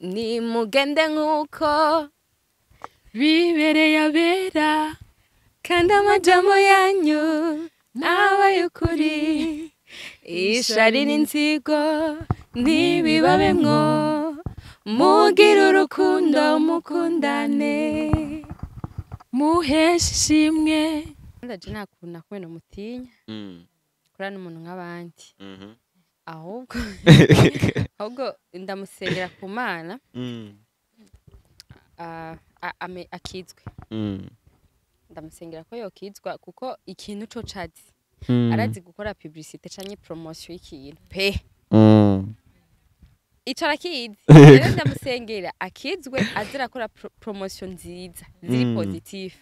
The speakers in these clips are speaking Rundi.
Nimugende nk'uko bibereye abera, kandi amajambo yanyu nabaye ukuri. Ishari n'inzigo ntibibabemwo, mugire urukundo mukundane, muheshe ishimwe. Ndaje nakunda kubena mutinya kura n'umuntu nk'abandi, ahubwo ahubwo ndamusengera ku Mana akizwe. Ndamusengera ko yokizwa, kuko ikintu co cazi arazi gukora publicité canke promotion y'ikintu pe, ico arakizi. Rero ndamusengera akizwe, azira akora promotion nziza ziri positive,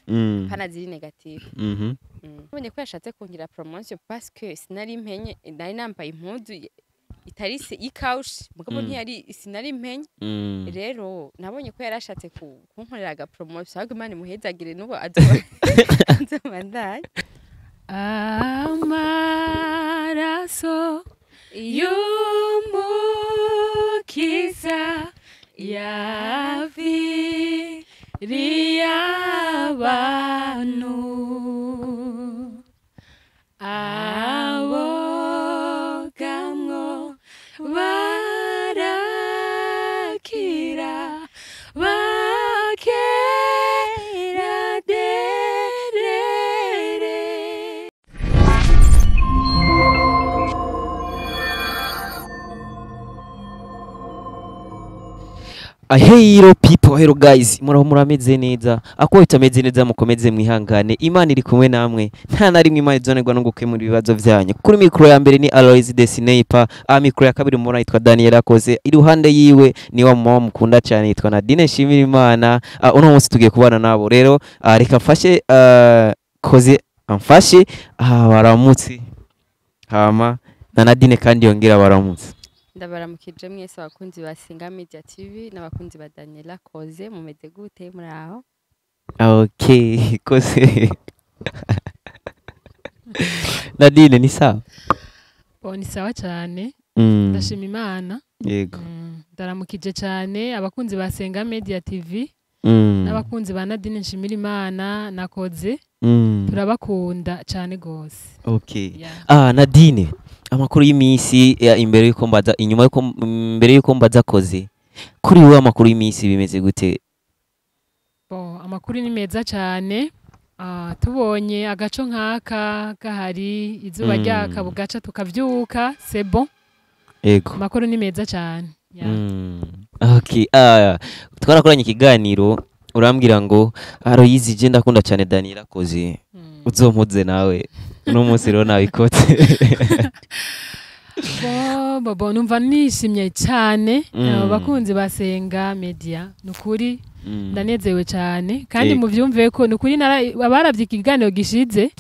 pana ziri negative. Mbonye ko yashatse kungira promotion parce que sinari mpenye, nari nambaye impuzu itari se ikaushi mugabo ntiyari, sinari mpenye. Rero nabonye ko yarashatse kunkorera aga promotion, ahubwo Imana imuhezagire n'ubu azobandanya. Amaraso y'Umukiza yaviriye abantu, abogamwo barakira, bakera derere. Hello people, hello guys, muraho murameze neza? Ako bitameze neza mukomeze mwihangane, Imana iri kumwe namwe, nta na rimwe Imana izonerwa no gukemura ibibazo vyanyu. Kuri mikro ya mbere ni Aloys the Sniper, mikro ya kabiri mubona yitwa Daniel Akoze, iruhande yiwe ni wa mama mukunda cyane yitwa Nadine Nshimirimana. Uno munsi tugiye kubana nabo rero, reka mfashe Koze amfashe baramutse, hama na Nadine kandi yongera baramutse. Ndabaramukije mwese abakunzi ba Singa Media TV n'abakunzi ba Daniela Koze, mumeze gute muraho? Okay, Koze. Nadine ni sawa? Bo ni sawa cyane, ndashima Imana. Yego. Ndaramukije cyane abakunzi ba Senga Media TV n'abakunzi ba Nadine Nshimirimana na Koze, turabakunda cyane gose. Okay. Yeah. Nadine, amakuru y'imisi imbere yuko mbaza, inyuma yuko mbere yuko mbaza Koze, kuri wewe amakuru y'imisi bimeze gute? Bo amakuru ni meza cyane. Tubonye agaco nk'aka gahari, izuba ryaka bugaca tukavyuka, c'est bon. Yego. Amakuru ni meza cyane. Yeah. Okay, twarakoranye ikiganiro urambwira ngo Aloys je ndakunda cyane Daniela Koze, uzompuze nawe uno munsi rero nabikoze. Bo numva nishimye cyane, abakunzi ba Senga Media nukuri ndanezewe cyane, kandi muvyumve ko nukuri abaravye ikiganiro gishize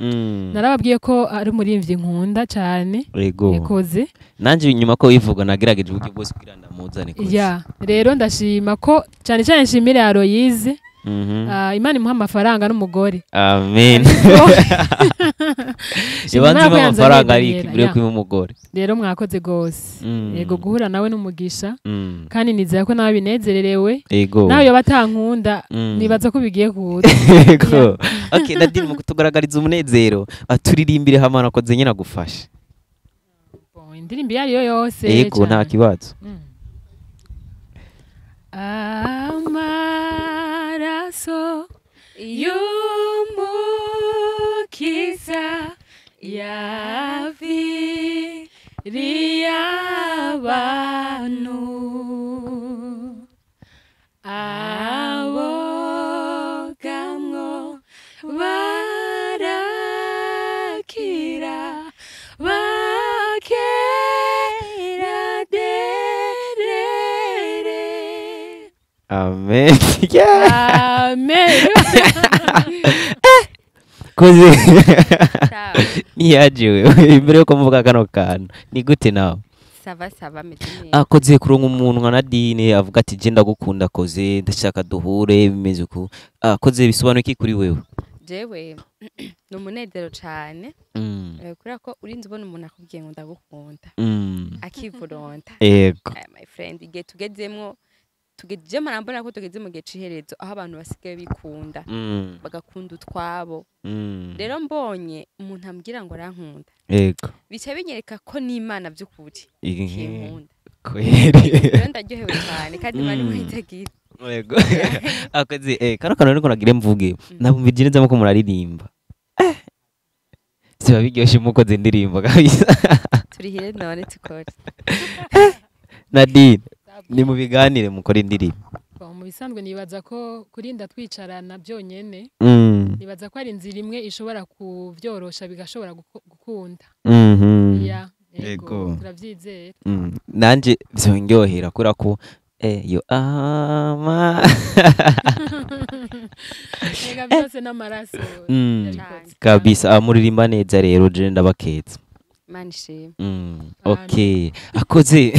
narababwiye ko ari umurimvyi nkunda cyane. Ekoze. Nanje inyuma ko wivuga nagerageje uburyo bwose kugira ndamuzane Koze. Ya, rero ndashima ko cyane cyane nshimire Aloys. Imana imuha amafaranga n'umugore. Amen. Ibanze amafaranga ari imbere yo umugore. Rero mwakoze gose. Yego, guhura nawe n'umugisha. Kandi nizera ko nawe binezererewe. Nawe yo batankunda nibaza ko bigiye kuza. Yego. Okay, Nadine mu kutugaragariza umunezero, aturirimbire hamana Koze nyina gufasha. Bon, indirimbo yari yo yose. Yego, nta kibazo. Amaraso y'Umukiza yaviriye abantu, abogamwo barakira, bakera derere. Amen. Yeah. Amen. Koze. Niyaje wewe imbere yuko mvuga kano kantu ni gute nawe? Sava sava meze neza. Akoze kuronka umuntu nka Nadine avuga ati je ndagukunda Koze, ndashaka duhure bimeze uku. Koze bisobanuye iki kuri wewe? Jewe ni umunezero cane, kubera ko urinze ubona umuntu akubwiye ngo ndagukunda, akivuronta. Yego. My friend, igihe tugezemwo, tugeze marambona ko tugeze mu gihe c'iherezo aho abantu basigaye bikunda, bagakunda utwabo. Rero mbonye umuntu ambwira ngo arankunda, Yego. bica binyereka ko n'Imana by'ukuri kinkunda. Kweri. Rero ndaryohewe cyane kandi Imana imuhitagira. Yego. Akoze kano kantu niko nagire mvuge. Nabumvije neza muko muraririmba. Siba biryoshe mukoze indirimbo kabisa. Turihire none tukore. Nadine, ni mu biganire mukora indirimbo. Mu bisanzwe nibaza ko kurinda twicarana byonyene, nibaza ko ari inzira imwe ishobora kuvyorosha bigashobora gukunda. Ya, yego, turavyizeye. Nanje vyonyohera kura ko yo ama Ega byose n'amaraso kabisa. Muririmba neza rero, je ndabaketsa. Manishimwe. Okay. Akoze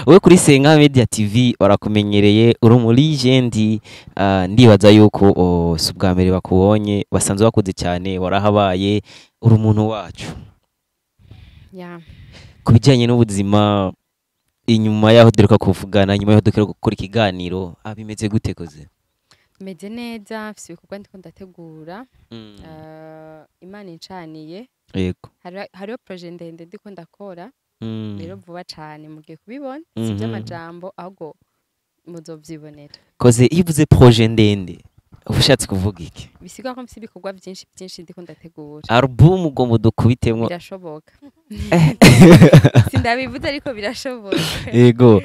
we kuri Senga Media TV barakumenyereye, uri mu legend. Ndibaza yuko si ubwa mbere bakubonye, basanzwe bakuze cyane, warahabaye, uri umuntu wacu. Yeah. Ku bijyanye n'ubuzima, inyuma yaho duheruka kuvugana, nyuma yaho duheruka gukora ikiganiro, bimeze gute koze? Meze neza, mfise ibikorwa ndiko ndategura. Imana incaniye. Yego. Hariho projet ndende ndiko ndakora. Rero vuba cane mugiye kubibona, si by'amajambo ahubwo muzovyibonera. Koze iyo uvuze projet ndende ubushatse kuvuga iki? Bisiga ko mfise ibikorwa byinshi byinshi ndiko ndategura. Album ugomba dukubitemwo? Birashoboka. Sindabivuze ariko birashoboka. Yego.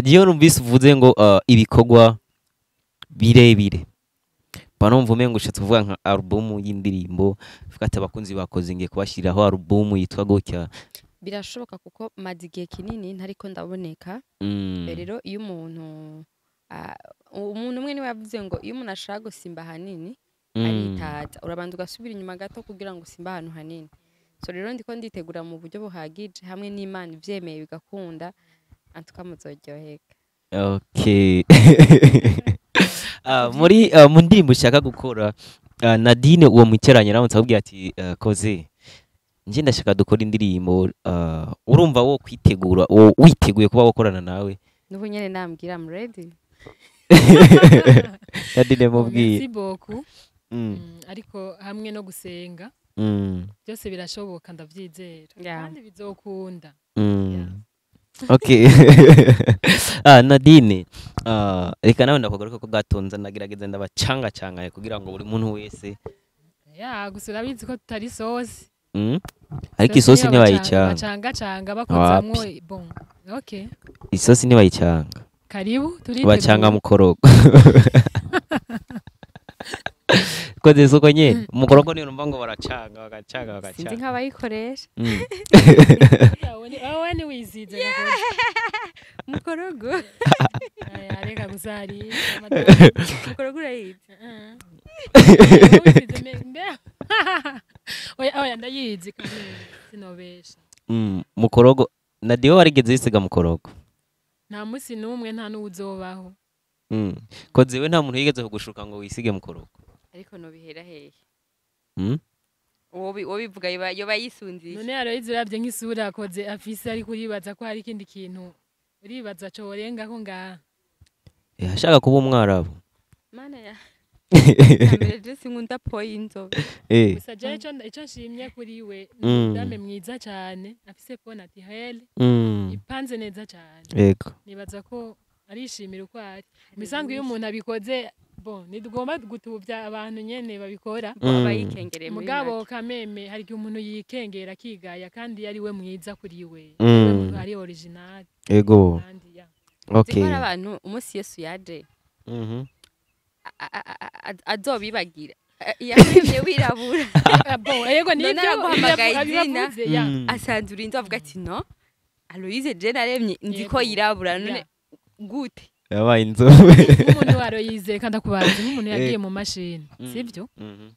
Diyo numvise uvuze ngo ibikorwa birebire. Banomva umengo ushatse kuvuga nka album y'indirimbo, fukata abakunzi bakoze ngiye kubashiriraho album yitwa gutya. Birashoboka kuko maze igihe kinini ntariko ndaboneka. Rero iyo umuntu umuntu umwe niwe yavuze ngo iyo umuntu ashaka gusimba hanini aritaza, urabanza ugasubira inyuma gato kugira ngo usimbe ahantu hanini. So rero ndiko nditegura mu buryo buhagije hamwe n'Imana ivyemeye bigakunda, antuka muzoryoheka. Okay. Muri mu ndirimbo ushaka gukora, Nadine uwo mwicaranye aramutse akubwira ati koze nje ndashaka dukora indirimbo, urumva wo kwitegura, witeguye kuba wakorana nawe? Nubu nyene nambwira I'm ready. Nadine mubwiye. Merci beaucoup. Ariko hamwe no gusenga byose birashoboka, ndavyizera kandi bizokunda. Okay. Nadine, reka nawe ndakagaruka ko gatonza, ndagerageza ndabacanga canga kugira ngo buri muntu wese ya gusa urabizi ko tutari sosi. Ariko isosi ntibayicanga. Bacanga canga bakozamwo bon. Okay. Isosi ntibayicanga. Karibu turitegura. Bacanga mukorogo. Koze soko nye mukorogo niyo numva ngo baracanga bagacanga bagacanga. Sinzi nkabayikoresha. Wowe ni wizize mukorogo. Aya reka gusari. Mukorogo urayizi. Oya oya ndayizi kandi sinobesha. Mukorogo Nadiyo warigeze yisiga mukorogo? Nta musi numwe, nta n'uzobaho. Koze we nta muntu yigeze kugushuka ngo wisige mukorogo? Ariko no bihera hehe? Uwo bivuga yoba yisunziye. None Aloyizi uravye nk'isura akoze afise, ariko uribaza ko hari ikindi kintu uribaza co worenga ko ngaha. Ashaka kuba umwarabu. Mana ya. Mbere sinkunda po y'inzobe. Gusa je ico nshimye kuri we, dame mwiza cyane, afise peau naturelle, ipanze neza cyane. Yego. Nibaza ko arishimira uko ari. Misanzwe iyo umuntu abikoze, bon, nitugomba gutubya abantu nyene babikora. Abayikengereye muri mugabo kameme hari igihe umuntu yikengera akigaya kandi yari we mwiza kuri we. Umuntu ari original. Yego. Okay. Zikora abantu umunsi Yesu yaje. Azobibagira. Yakwemye wirabura. Bon, yego nivyo naraguhamagaye izina. Asanzura inzu avuga ati no. Aloyize je naremye nzi ko yirabura none gute? Yabaye inzobe. Umuntu waroyize kandi akubanza nk'umuntu yagiye mu mashini, sivyo?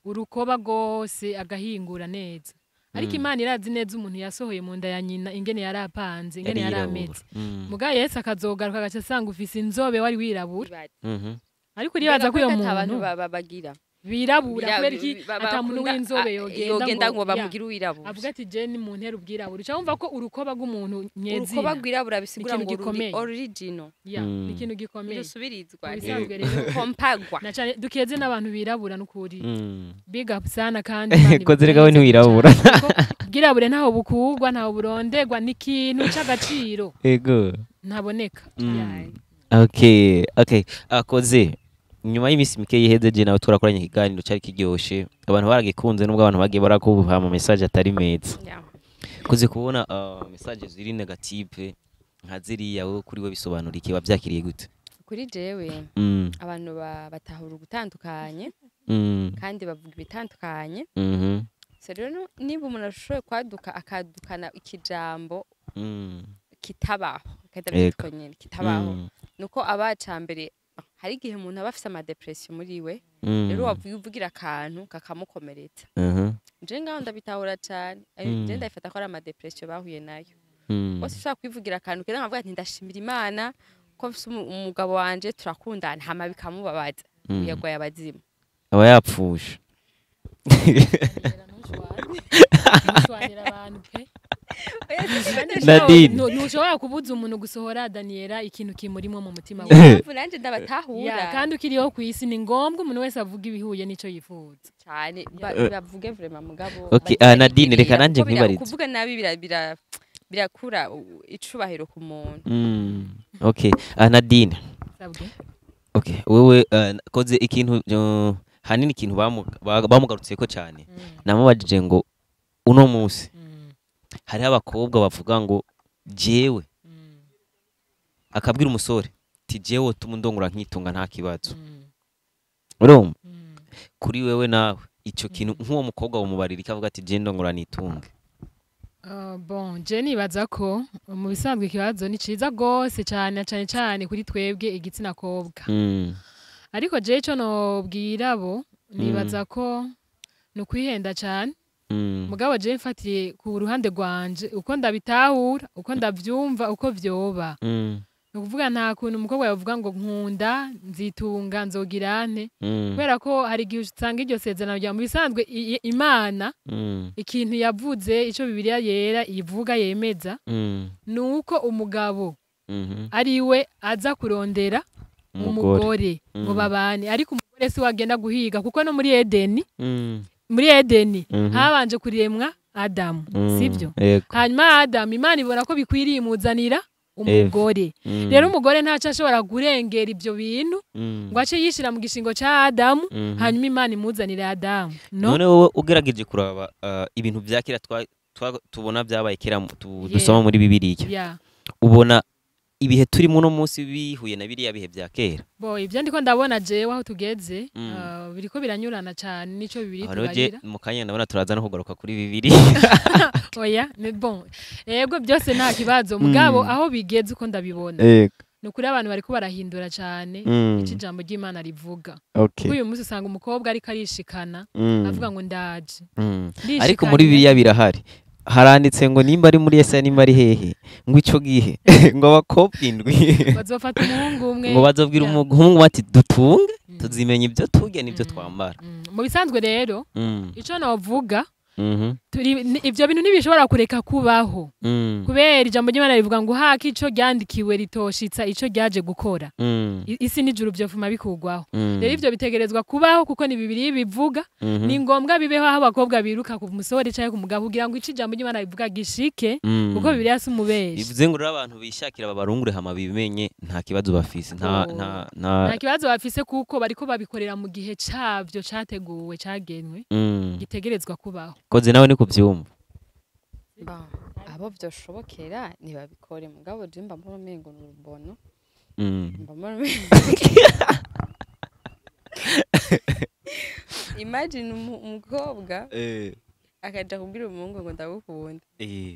Urukoba gose agahingura neza. Ariko Imana irazi neza umuntu yasohoye mu nda ya nyina ingene yarapanze, ingene yarameze. Muga Yesu akazogaruka agaca asanga ufise inzobe wari wirabura. Ariko uribaza ko uyo muntu abantu babagira. Birabura kubera iki ata muntu w'inzobe yogenda ngo bamugire uwirabura, avuga ati je ni mu ntera ubwirabura. Uca wumva ko urukoba rw'umuntu nyezina, urukoba rwirabura bisigura ngo ruri original, ni ikintu gikomeye rusubirizwa bisanzwe rero kompagwa na cyane dukeze n'abantu birabura n'ukuri big up sana. Kandi koze rega we ntiwirabura, bwirabure ntaho bukugwa ntaho burondegwa, ni ikintu c'agaciro yego ntaboneka. Okay akoze nyuma y'iminsi mike yiheze je nawe turakoranye ikiganiro cyari kiryoshe, abantu baragikunze nubwo abantu bagiye barakubuha mu message atari meza. Koze kubona message ziri negative nka ziriya wowe kuri we bisobanura iki, wabyakiriye gute? Kuri jewe abantu batahura gutandukanye kandi bavuga ibitandukanye. So rero niba umuntu ashoboye kwaduka akadukana ikijambo kitabaho akadabyitwa nyene kitabaho, nuko abacambere hari igihe umuntu aba afise ama depression muri we, rero wavuye uvugira akantu kakamukomeretsa. Nje ngaho ndabitahura cyane, nje ndabifata ko ari ama depression bahuye nayo. Bose ushaka kwivugira akantu keza nkavuga ati ndashimira Imana ko mfise umugabo wanje turakundana, hama bikamubabaza yagwaye abazimu aba yapfusha. Nadine ntushobora kubuza umuntu gusohora Daniela ikintu kimurimo mu mutima wawe. Nanje ndabatahura kandi ukiriho ku isi ni ngombwa umuntu wese avuga ibihuye nico yifuza cyane, bavuge vraiment mugabo. Okay, Nadine reka nanje nkwibarize, kuvuga nabi birakura icubahiro ku muntu. Okay, Nadine sabwe. Okay, wewe koze ikintu hanini ikintu bamugarutseko cyane, namubajije ngo uno munsi hari abakobwa bavuga ngo jewe, akabwira umusore ti jewe tumundongora nkitunga nta kibazo. Urumva kuri wewe nawe ico kintu nk'uwo mukobwa umubarira ikavuga ati je ndongora nitunge? Bon, je nibaza ko mu bisanzwe ikibazo ni ciza gose cyane cyane cyane kuri twebwe igitsina kobwa. Ariko je ico nobwira bo nibaza ko no kwihenda cyane. Mugabo je mfatiye ku ruhande rwanje uko ndabitahura, uko ndavyumva, uko vyoba. Nukuvuga nta kuntu umukobwa yavuga ngo nkunda nzitunga nzogirane, kubera ko hari igihe usanga iryo sezerano rya mu bisanzwe Imana ikintu yavuze ico Bibiliya yera ivuga yemeza nuko umugabo ari we aza kurondera umugore ngo babane, ariko umugore si wagenda guhiga, kuko no muri Edeni muri Edeni habanje kuremwa Adamu, sivyo? Hanyuma Adamu Imana ibona ko bikwiriye imuzanira umugore. Rero umugore ntaco ashobora kurengera ibyo bintu ngo ace yishira mu gishingo ca Adamu, hanyuma Imana imuzanira Adamu. None wowe ugerageje kuraba ibintu vya kera tubona byabaye kera dusoma muri Bibiliya, ubona ibihe turi muno munsi bihuye na biriya bihe bya kera? Bo ibyo ndiko ndabona jewe aho tugeze biriko biranyurana cyane nico bibiri tubarira. Mu kanya ndabona turaza no kugaruka kuri bibiri. Oya, ni bon. Yego byose nta kibazo mugabo aho bigeze uko ndabibona. Nukuri abantu bariko barahindura cyane iki jambo ry'Imana rivuga. Kuko uyu munsi usanga umukobwa ariko arishikana avuga ngo ndaje. Ariko muri biriya birahari. Haranditse ngo nimba ari muri Yesaya nimba ari hehe ngo ico gihe ngo abakobwa indwi bazofata umuhungu umwe, ngo bazobwira umuhungu bati dutunge tuzimenya ibyo turya n'ibyo twambara. Mu bisanzwe rero ico novuga ibyo bintu ntibishobora kureka kubaho, kubera ijambo ry'Imana rivuga ngo haka ico ryandikiwe ritoshitsa ico ryaje gukora, isi n'ijuru vyofuma bikugwaho. Rero ivyo bitegerezwa kubaho kuko ni Bibiliya bivuga, ni ngombwa bibeho aho abakobwa biruka ku musore canke ku mugabo kugira ngo ico ijambo ry'Imana rivuga gishike, kuko Bibiliya si umubeshi. Bivuze ngo rero abantu bishakira babarungure hama bimenye nta kibazo bafise, nta kibazo bafise kuko bariko babikorera mu gihe cavyo categuwe cagenwe gitegerezwa kubaho. Koze nawe ni kuvyumva. Abo vyoshobokera ntibabikore mugabo je mba mbona umengo ni urubono. Mba mbona Imagine umukobwa akaja kubwira umuhungu ngo ndagukunda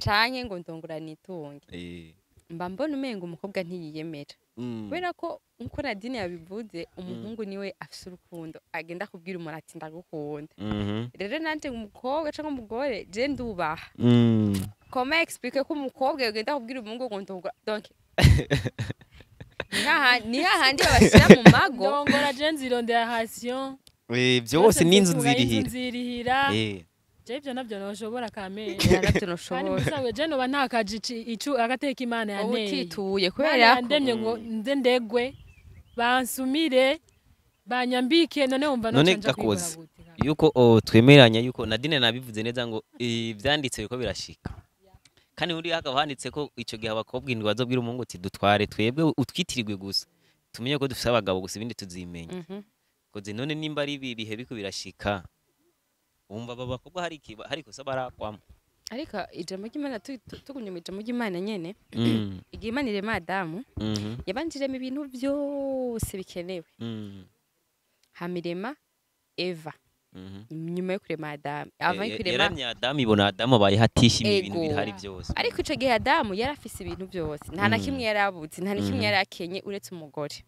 canke ngo ndongora nitunge. Mba mbona umengo umukobwa ntiyiyemera. Kubera ko nkuko Nadine yabivuze umuhungu niwe afise urukundo agenda kubwira umuntu ati ndagukunda. Rero nanje umukobwa canke umugore je ndubaha. Comment expliquer ko umukobwa yagenda kubwira umuhungu ngo ndongora? Donc ni hahandi babashira mu mago. Ndongora je nzirondera ration. Byose n'inzu nzirihira. Je ivyo navyo noshobora kamere. Navyo noshobora. Kandi musanzwe je noba ntakaje icu agateka Imana yanteye. Utituye kubera yandemye ngo nze ndegwe bansumire banyambike none wumva no canja kwigura gute. Yuko twemeranya yuko Nadine nabivuze neza ngo ivyanditse biko birashika. Kandi muri hakaba handitse ko ico gihe abakobwa indwi bazobwira umuhungu ati dutware twebwe utwitirigwe gusa. Tumenye ko dufise abagabo gusa ibindi tuzimenya. Koze none nimba ari ibi bihe biko birashika. Umva aba bakobwa hari hari kosa barakwamo. Ariko ijambo ry'Imana tugumye mu ijambo ry'Imana nyene. Igihe Imana irema Adamu yabanjiremo ibintu byose bikenewe. Hamirema Eva. Nyuma yo kurema Adamu. Ava yo kurema yaramye Adamu ibona Adamu abaye hatishimiye ibintu bihari byose. Ariko ico gihe Adamu yarafise ibintu byose. Nta na kimwe yarabutse, nta na kimwe yarakenye uretse umugore.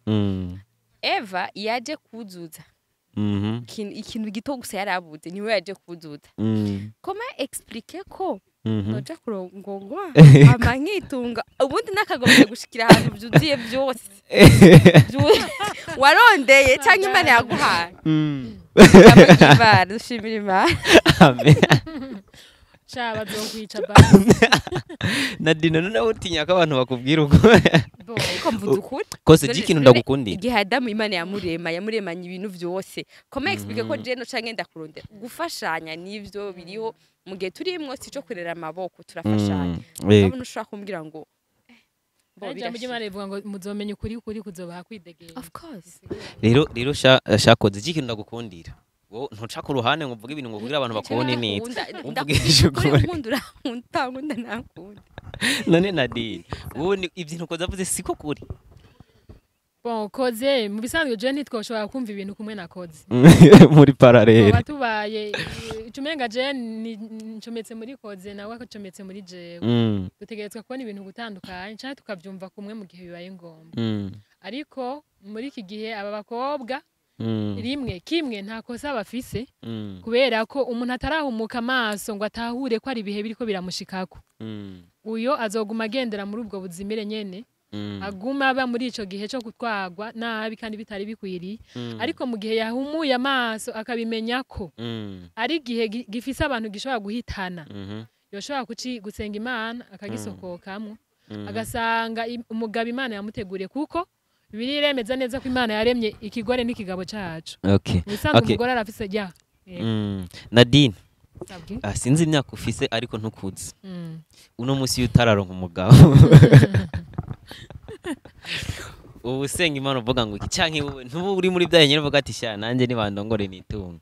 Eva yaje kuzuza. Ikintu gito gusa yarabuze niwe yaje kuzuza. Comment expliquer ko noja kurongongwa ama nkitunga ubundi nakagombye gushikira ahantu byuzuye byose warondeye cyangwa Imana yaguhaye. Imana dushimira Imana. Amen. Cha bazokwica basi. Nadine none utinya ko abantu bakubwira uko. Ariko mvuze ukuri. Kose ikintu ndagukundira. Igihe Adamu Imana yamurema yamuremanye ibintu byose. Comment expliquer ko je no canke ndakurondera gufashanya nivyo biriho mu gihe turimwo sico kurera amaboko turafashanya. Urabona ushaka kumbwira ngo ijambo ry'Imana rivuga ngo muzomenya ukuri ukuri kuzobaha kwidegera. Of course. Rero shakoze ikintu ndagukundira. Wo ntuca ku ruhande ngo uvuge ibintu ngo kugira abantu bakubone neza. Uvugisha ukuri. Nkundura nkunda nakunda. None Nadine, wowe ibintu koze avuze siko kuri. Bon koze mu bisanzwe je ntitwoshobora kumva ibintu kumwe na koze. Muri parallel. Batubaye icumenga je ncometse muri koze nawe akacometse muri jewe. Dutegerezwa kubona ibintu gutandukanye cyane tukavyumva kumwe mu gihe bibaye ngombwa. Ariko muri iki gihe aba bakobwa rimwe kimwe nta kosa bafise kubera ko umuntu atarahumuka amaso ngo atahure ko ari ibihe biriko biramushikako. Uyo azoguma agendera muri ubwo buzimire nyene aguma aba muri ico gihe cyo gutwagwa nabi kandi bitari bikwiriye. Ariko mu gihe yahumuye amaso akabimenya ko ari gihe gifise abantu gishobora guhitana yoshobora gusenga Imana akagisokokamwo agasanga umugabo Imana yamuteguriye kuko Bibiliya iremeza neza ko Imana yaremye ikigore n'ikigabo cacu. Okay. Usanga umugore arafise ya. Nadine. Sinzi imyaka ufise ariko ntukuze. Uno musi utararonka umugabo. Ubu usenga Imana uvuga ngo iki canke wowe ntubu uri muri byaye nyene uvuga ati sha nanje nibandongore nitunga.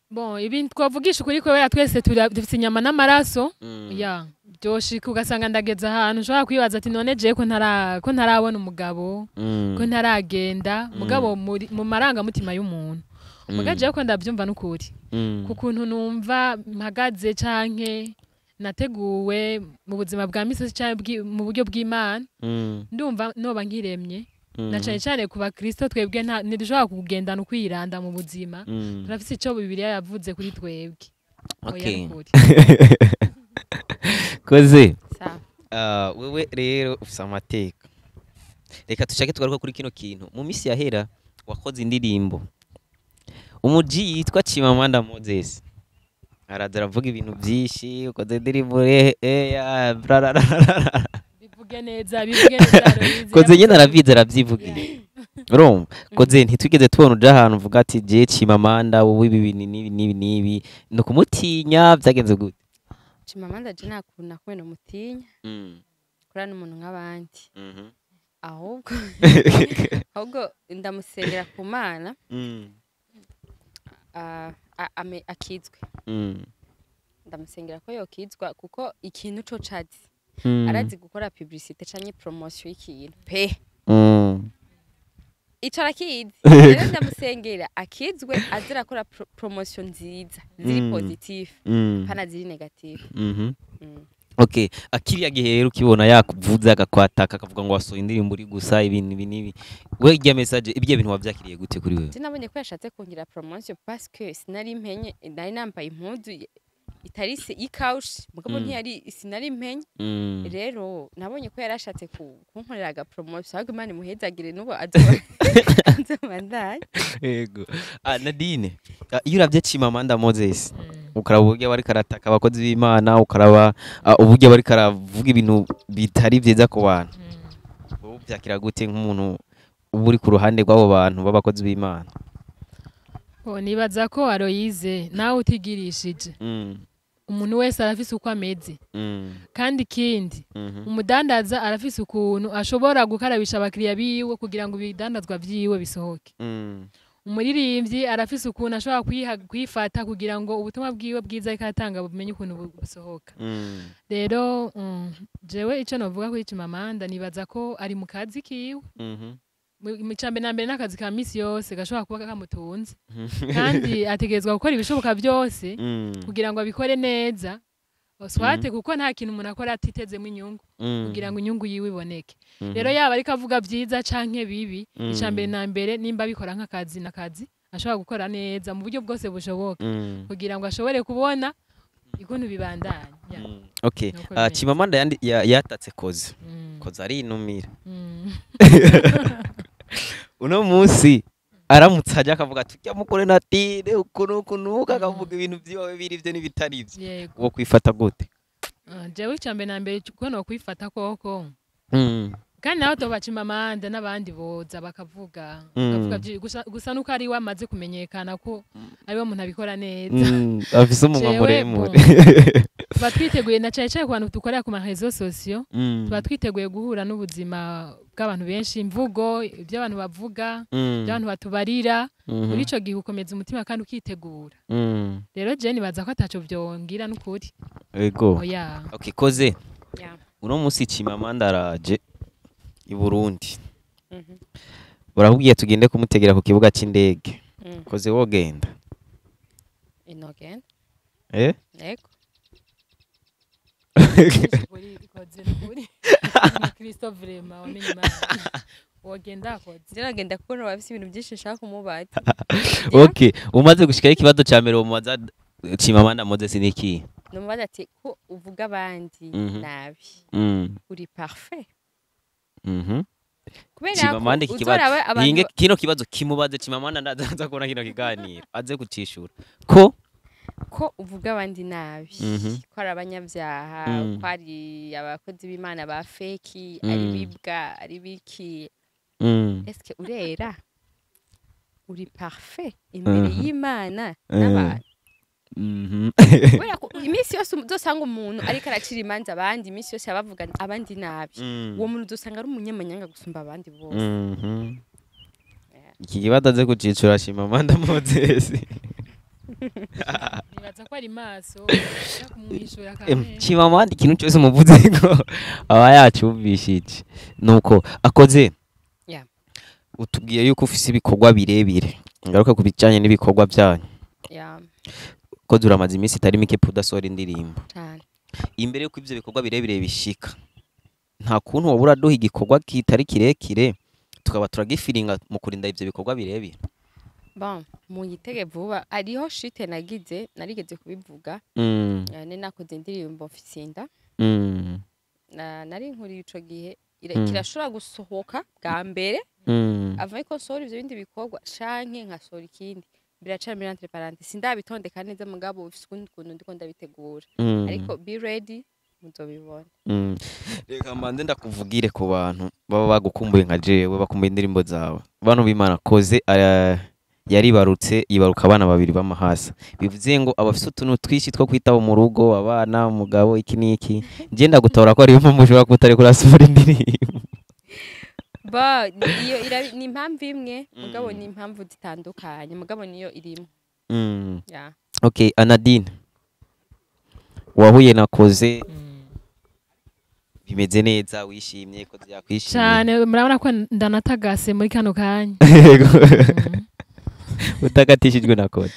Bon, ibi twavugisha ukuri kubera twese dufite inyama n'amaraso. Ya. Byoshika ugasanga ndageza ahantu ushobora kwibaza ati none je ko ntarabona umugabo ko ntaragenda mugabo mu marangamutima y'umuntu mugaje ko ndabyumva n'ukuri kukuntu numva mpagaze canke nateguwe mu buzima bwa misi canke mu buryo bw'Imana ndumva noba nkiremye na cane cane ku bakristo twebwe ntidushobora kugendana ukwiranda mu buzima turafise ico Bibiliya yavuze kuri twebwe. Okay. Koze wewe rero ufise amateka. Reka tushake tugaruka kuri kino kintu. Mu misi yahera wakoze indirimbo umuji yitwa Chimamanda Moses araza aravuga ibintu byinshi ukoze indirimbo bivuge neza bivuge neza. Koze nyine arabizi arabyivugiye. Urumva koze ntitwigeze tubona uja ahantu uvuga ati je Chimamanda wowe ibi nibi nibi nibi no kumutinya byagenze gute? Chimamanda je nakunda kubena umutinya. Kura n'umuntu nk'abandi. Ahubwo ahubwo ndamusengera ku Mana. Akizwe. Ndamusengera ko yokizwa kuko ikintu co cazi. Arazi gukora publicité canke promotion y'ikintu pe. Ico arakizi. Rero ndamusengera akizwe azira akora promotion nziza ziri positive pana ziri negative. Okay, akiriya gihe rero ukibona yakuvuza agakwataka akavuga ngo wasohoye indirimbo uri gusa ibintu ibi nibi we irya message ibyo bintu wavyakiriye gute kuri wewe? Sinabonye ko yashatse kungira promotion parce que sinari mpenye nari nambaye impuzu Itari se ikawushi, mugabo ntiyari, sinari mpenye. Rero nabonye ko yarashatse kunkorera aga promotion, ahubwo Imana imuhezagire, n'ubu azobandanya. Yego. Ah, Nadine, iyo uravye Chimamanda Moses, ukaraba uburyo bariko arataka abakozi b'Imana, ukaraba uburyo bariko aravuga ibintu bitari vyiza ku bantu, wowe uvyakira gute nk'umuntu uba uri ku ruhande rw'abo bantu b'abakozi b'Imana? Oh, nibaza ko Aloyize nawe utigirishije, umuntu wese arafise uko ameze. Kandi ikindi, umudandaza arafise ukuntu ashobora gukarabisha abakiriya biwe kugira ngo ibidandazwa vyiwe bisohoke. Umuririmbyi arafise ukuntu ashobora kwifata kugira ngo ubutumwa bwiwe bwiza ariko aratanga bumenye ukuntu busohoka. Rero jewe ico novuga kuri Chimamanda, nibaza ko ari mu kazi kiwe. Mu cambere na mbere n'akazi ka misi yose gashobora kuba kamutunze, kandi ategerezwa gukora ibishoboka byose kugira ngo abikore neza, swate kuko nta kintu umuntu akora atitezemo inyungu, kugira ngo inyungu yiwe iboneke. Rero yaba ariko avuga byiza canke bibi, icambere na mbere nimba abikora nk'akazi, n'akazi ashobora gukora neza mu buryo bwose bushoboka kugira ngo ashobore kubona ikuntu bibandanya. Yeah. Okay. Nuko bimeze. Chimamanda yatatse Koze. Koze arinumira. Uno munsi aramutse ajya akavuga ati ujya mukore Nadine ukuntu ukuntu, akavuga ibintu vyiwawe biri ivyo n'ibitari ivyo, wo kwifata gute? Ah, jewe icambere na mbere ko no kwifata koko, kandi nawe toba Chimamanda n'abandi boza bakavuga, bakavuga gusa nuko ari we amaze kumenyekana ko ari we muntu abikora neza. Afise umunwa Jewe, muremure. Bon, tuba twiteguye, na cane cane ku bantu dukorera ku ma réseaux sociaux, tuba twiteguye guhura n'ubuzima bw'abantu benshi, imvugo, ibyo abantu bavuga, ibyo abantu batubarira. Muri ico gihe ukomeza umutima kandi ukitegura. Rero je nibaza ko ataco vyongira n'ukuri. Ego. Oya. Okay, Koze, Yeah. uno munsi Chimamanda araje i Burundi, barakubwiye tugende kumutegera ku kibuga c'indege. Koze, wogenda? Inogenda. Eh? Yego. Ukuri ikoze n'ukuri Kristo, vraiment wamenye Imana, wogenda akoze. Je nagenda kuko bafise ibintu byinshi nshaka kumubaza. Okay, umaze gushikaho, ikibazo ca mbere umubaza Chimamanda Moses ni iki? Numubaza ati ko uvuga abandi nabi, uri parfait? Kubera ko Chimamanda, iki kibazo uzorabe abantu hinge kino kibazo kimubaze Chimamanda, ndaza kubona kino kiganiro aze kucishura ko ko uvuga abandi nabi, ko ari abanyabyaha, ko ari abakozi b'Imana ba fake, ari bibwa, ari biki, eske urera, uri parfait imbere y'Imana n'abantu? Kubera ko iminsi yose uzosanga umuntu ariko aracira imanza abandi, iminsi yose abavuga abandi nabi, uwo muntu uzosanga ari umunyamanyanga gusumba abandi bose. Iki kibazo aze kucicura Chimamanda Moses. Nibaza ko ari maso ashaka kumwishura kamere. Chimamanda, ikintu cyose umuvuze ko aba yacyumvishije, nuko akoze. Yeah. Utubwiye yuko ufise ibikorwa birebire, ngaruka ku bijanye n'ibikorwa byanyu. Yeah, Ko uramaze iminsi itari mike udasohora indirimbo. Cyane. Imbere yuko ivyo bikorwa birebire bishika, nta kuntu wobura uraduha igikorwa kitari kirekire tukaba turagifiringa mu kurinda ivyo bikorwa birebire? Bon, munyitege vuba, hariho shite nagize, narigeze kubivuga. Ne nakoze indirimbo mfise inda. Nari nkuriye ico gihe, kirashobora gusohoka bwa mbere avant ko nsohora ivyo bindi bikorwa, canke nkasohora ikindi, biracari muri entre parenthèses, sindabitondeka neza, mugabo bifise ukundi kuntu ndiko ndabitegura. Ariko be ready, muzobibona. Reka mbanze ndakuvugire ku bantu baba bagukumbuye nka jewe, bakumbuye indirimbo zawe. Bantu b'Imana, Koze yaribarutse, yibaruka abana babiri b'amahasa, bivuze ngo abafise utuntu twinshi two kwitaho mu rugo, abana, umugabo, iki n'iki. Nje ndagutora ko ariyo mpamvu ushobora kuba utari kurasohora indirimbo. Ba iyo ni impamvu imwe, mugabo ni impamvu zitandukanye, mugabo niyo irimo. Yeah. Okay, Anadine, wahuye na Koze, bimeze neza, wishimye ko yakwishimiye? Cyane, murabona ko ndanatagase muri kano kanya. Yego. Utagatishijwe na Koze?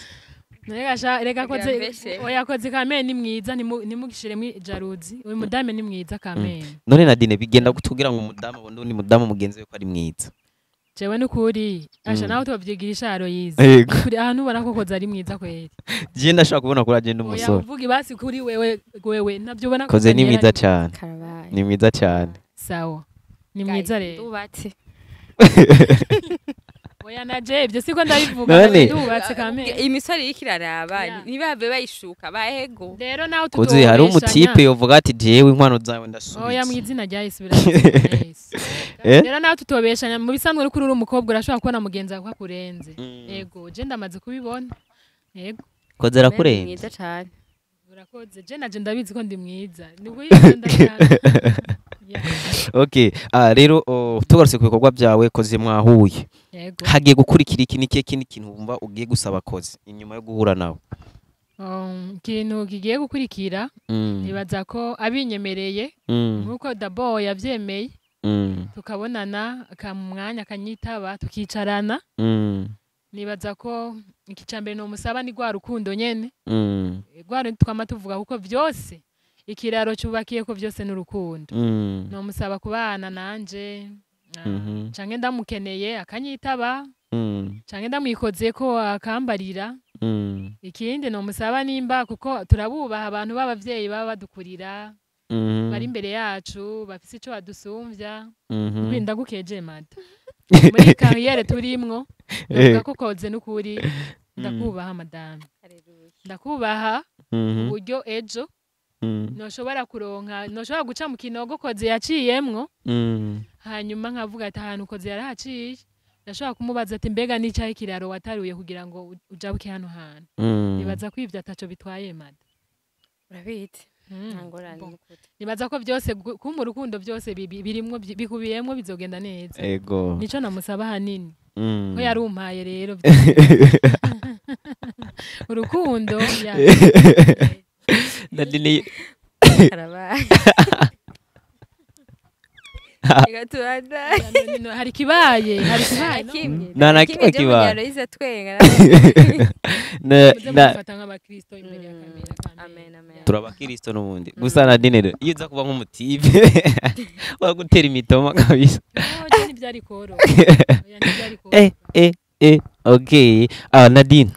Reka reka Kugira Koze mbeshe. Oya, Koze kamene ni mwiza, ntimugishiremo jalousie, uyu mudame ni mwiza kamene. None Nadine, bigenda gute kugira ngo umudamu abone undi mudamu mugenzi we ko ari mwiza? Jewe nukuri asha nawe tubavyigisha Aloyize. Kuri ahantu ubona ko Koze ari mwiza kweri. Je ndashaka kubona kuri agenda umusore. Oya uvuge basi kuri wewe navyo ubona ko Koze ni mwiza cyane. Ni mwiza cyane. Sawa. Ni mwiza rero. Ndubatse. Oya naje ibyo siko ndabivuga ndubatse kame. Imisore yikiraraba nibave bayishuka bahego. Rero nawe tutoresha. Koze hari umutipe yovuga ati jewe inkwano zawe ndasubitse. Oya mwizina rya Yesu birasubitse. Rero nawe tutobeshanya mu bisanzwe uri kuri uri umukobwa urashobora kubona mugenzi wawe akurenze. Yego je ndamaze kubibona. Yego. Koze arakurenze. Mwiza cyane. Urakoze je naje ndabizi ko ndi mwiza. Nibwo ndashaka. Okay, rero tugarutse ku bikorwa byawe Koze mwahuye. Yego. Hagiye gukurikira iki niki kindi kintu wumva ugiye gusaba Koze inyuma yo guhura nawe? Ikintu kigiye gukurikira nibaza ko abinyemereye nkuko Dabo yavyemeye tukabonana akamwanya akanyitaba tukicarana. Nibaza ko ikicambere no musaba ni gwa rukundo nyene. Gwa twama tuvuga kuko vyose ikiraro cyubakiye ko byose n'urukundo. No musaba kubana nanje canke ndamukeneye akanyitaba canke ndamwikoze ko akambarira. Ikindi no musaba nimba kuko turabubaha abantu b'abavyeyi baba badukurira bari imbere yacu bafise ico badusumvya. Kwinda gukeje mata muri carrière turimwo ndavuga ko Koze n'ukuri ndakubaha madame. Ndakubaha uburyo ejo noshobora kuronka noshobora guca mu kinogo Koze yaciyemwo hanyuma nkavuga ati ahantu Koze yarahaciye ndashobora kumubaza ati mbega n'icahe kiraro wataruye kugira ngo ujabuke hano hantu. Nibaza ko ivyo ataco bitwaye mada. Urabite ntangorane n'ukuri. Nibaza ko byose kuma urukundo byose birimwo bikubiyemwo bizogenda neza. Ego. Nico namusaba hanini ko yarumpaye rero urukundo ya Nadine karabaye. Hari kibaye na kimwe kibaye. Aloyize twenga. Na mufata nk'abakristo imbere ya kamera. Amen amen. Turabakristo n'ubundi. Gusa Nadine rero iyo uza kuba nk'umutipe wagutera imitoma kabisa. No je ntibyari koro. Oya ntibyari koro. Okay. Nadine.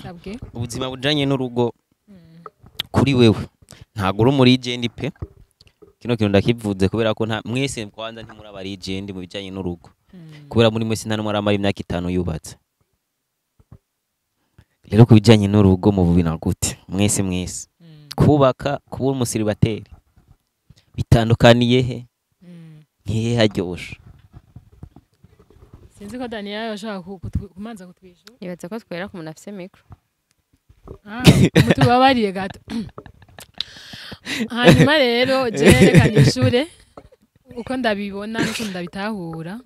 Sabwe. Ubuzima bujanye n'urugo kuri wewe ntago uri muri legend pe. Kino kintu ndakivuze kubera ko nta mwese kwanza ntimuri aba legend mu bijanye n'urugo. Kubera muri mwese nta numwe aramara imyaka 5 yubatse. Rero ku bijanye n'urugo mu bubina gute mwese mwese kubaka kuba umusiribateri bitandukaniye he? Ntihe haryoshe? Sinzi ko Daniel yashaka kumanza kutwishyura. Nibaza ko twera ku muntu afise micro. Mutubabariye gato. Hanyuma rero jerekana ishure uko ndabibona nuko ndabitahura.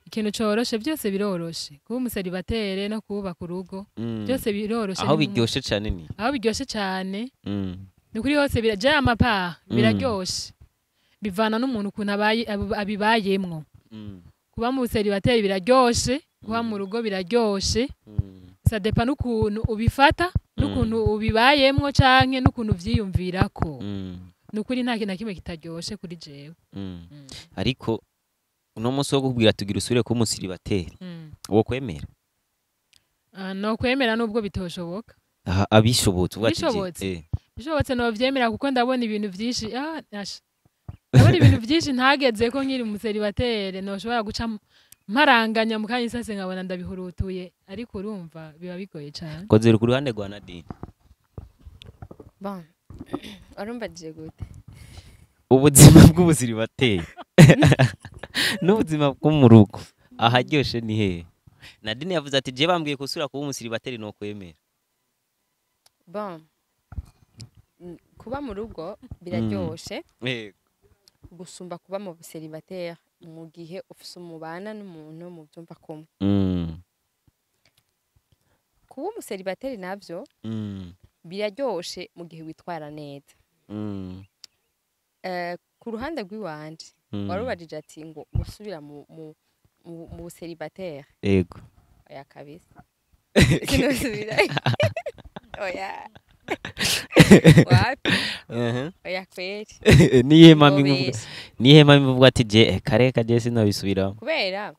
Ikintu coroshe byose biroroshe. Kuba umuseribatere no kubaka urugo byose biroroshe. Aho biryoshe cyane ni. Aho biryoshe cyane. Ni kuri hose biraje amapa biraryoshe. Bivana n'umuntu ukuntu abibayemwo. Kuba mu buseribateri biraryoshe, kuba mu rugo biraryoshe. Ça dépend n'ukuntu ubifata, n'ukuntu ubibayemwo canke n'ukuntu vyiyumvirako. Nukuri nta kintu na kimwe kitaryoshe kuri jewe. Ariko uno munsi wo kukubwira tugira usubire kuba umusiribateri wo kwemera? No kwemera nubwo bitoshoboka. Abishobotse uvuga ati bishobotse no vyemera kuko ndabona ibintu vyinshi. Ndabona ibintu vyinshi ntageze ko nkiri umuseribateri noshobora guca mparanganya mu kanya isase nkabona ndabihurutuye, ariko urumva biba bigoye cyane. Koze ku ruhande rwa Nadine. Bon. Arumbajije gute? Ubuzima bw'ubusiribateri n'ubuzima bwo mu rugo aharyoshe ni hehe? Nadine yavuze ati je bambwiye kusura kuba umusiribateri no kwemera. Bon. Kuba mu rugo biraryoshe. Gusumba kuba mu busiribateri mu gihe ufise umubana n'umuntu mu byumva kumwe. Kuba umuseribateri navyo biraryoshe mu gihe witwara neza. Ku ruhande rw'iwanje warubajije ati ngo gusubira mu buseribateri. Yego. Oya kabisa. Sinusubira. Oya. Wapi, oya kweri. Nihe mami nkuvuga, Ngobesha. nihe mami mvuga ati je kare kaje sinabisubiramo? Kubera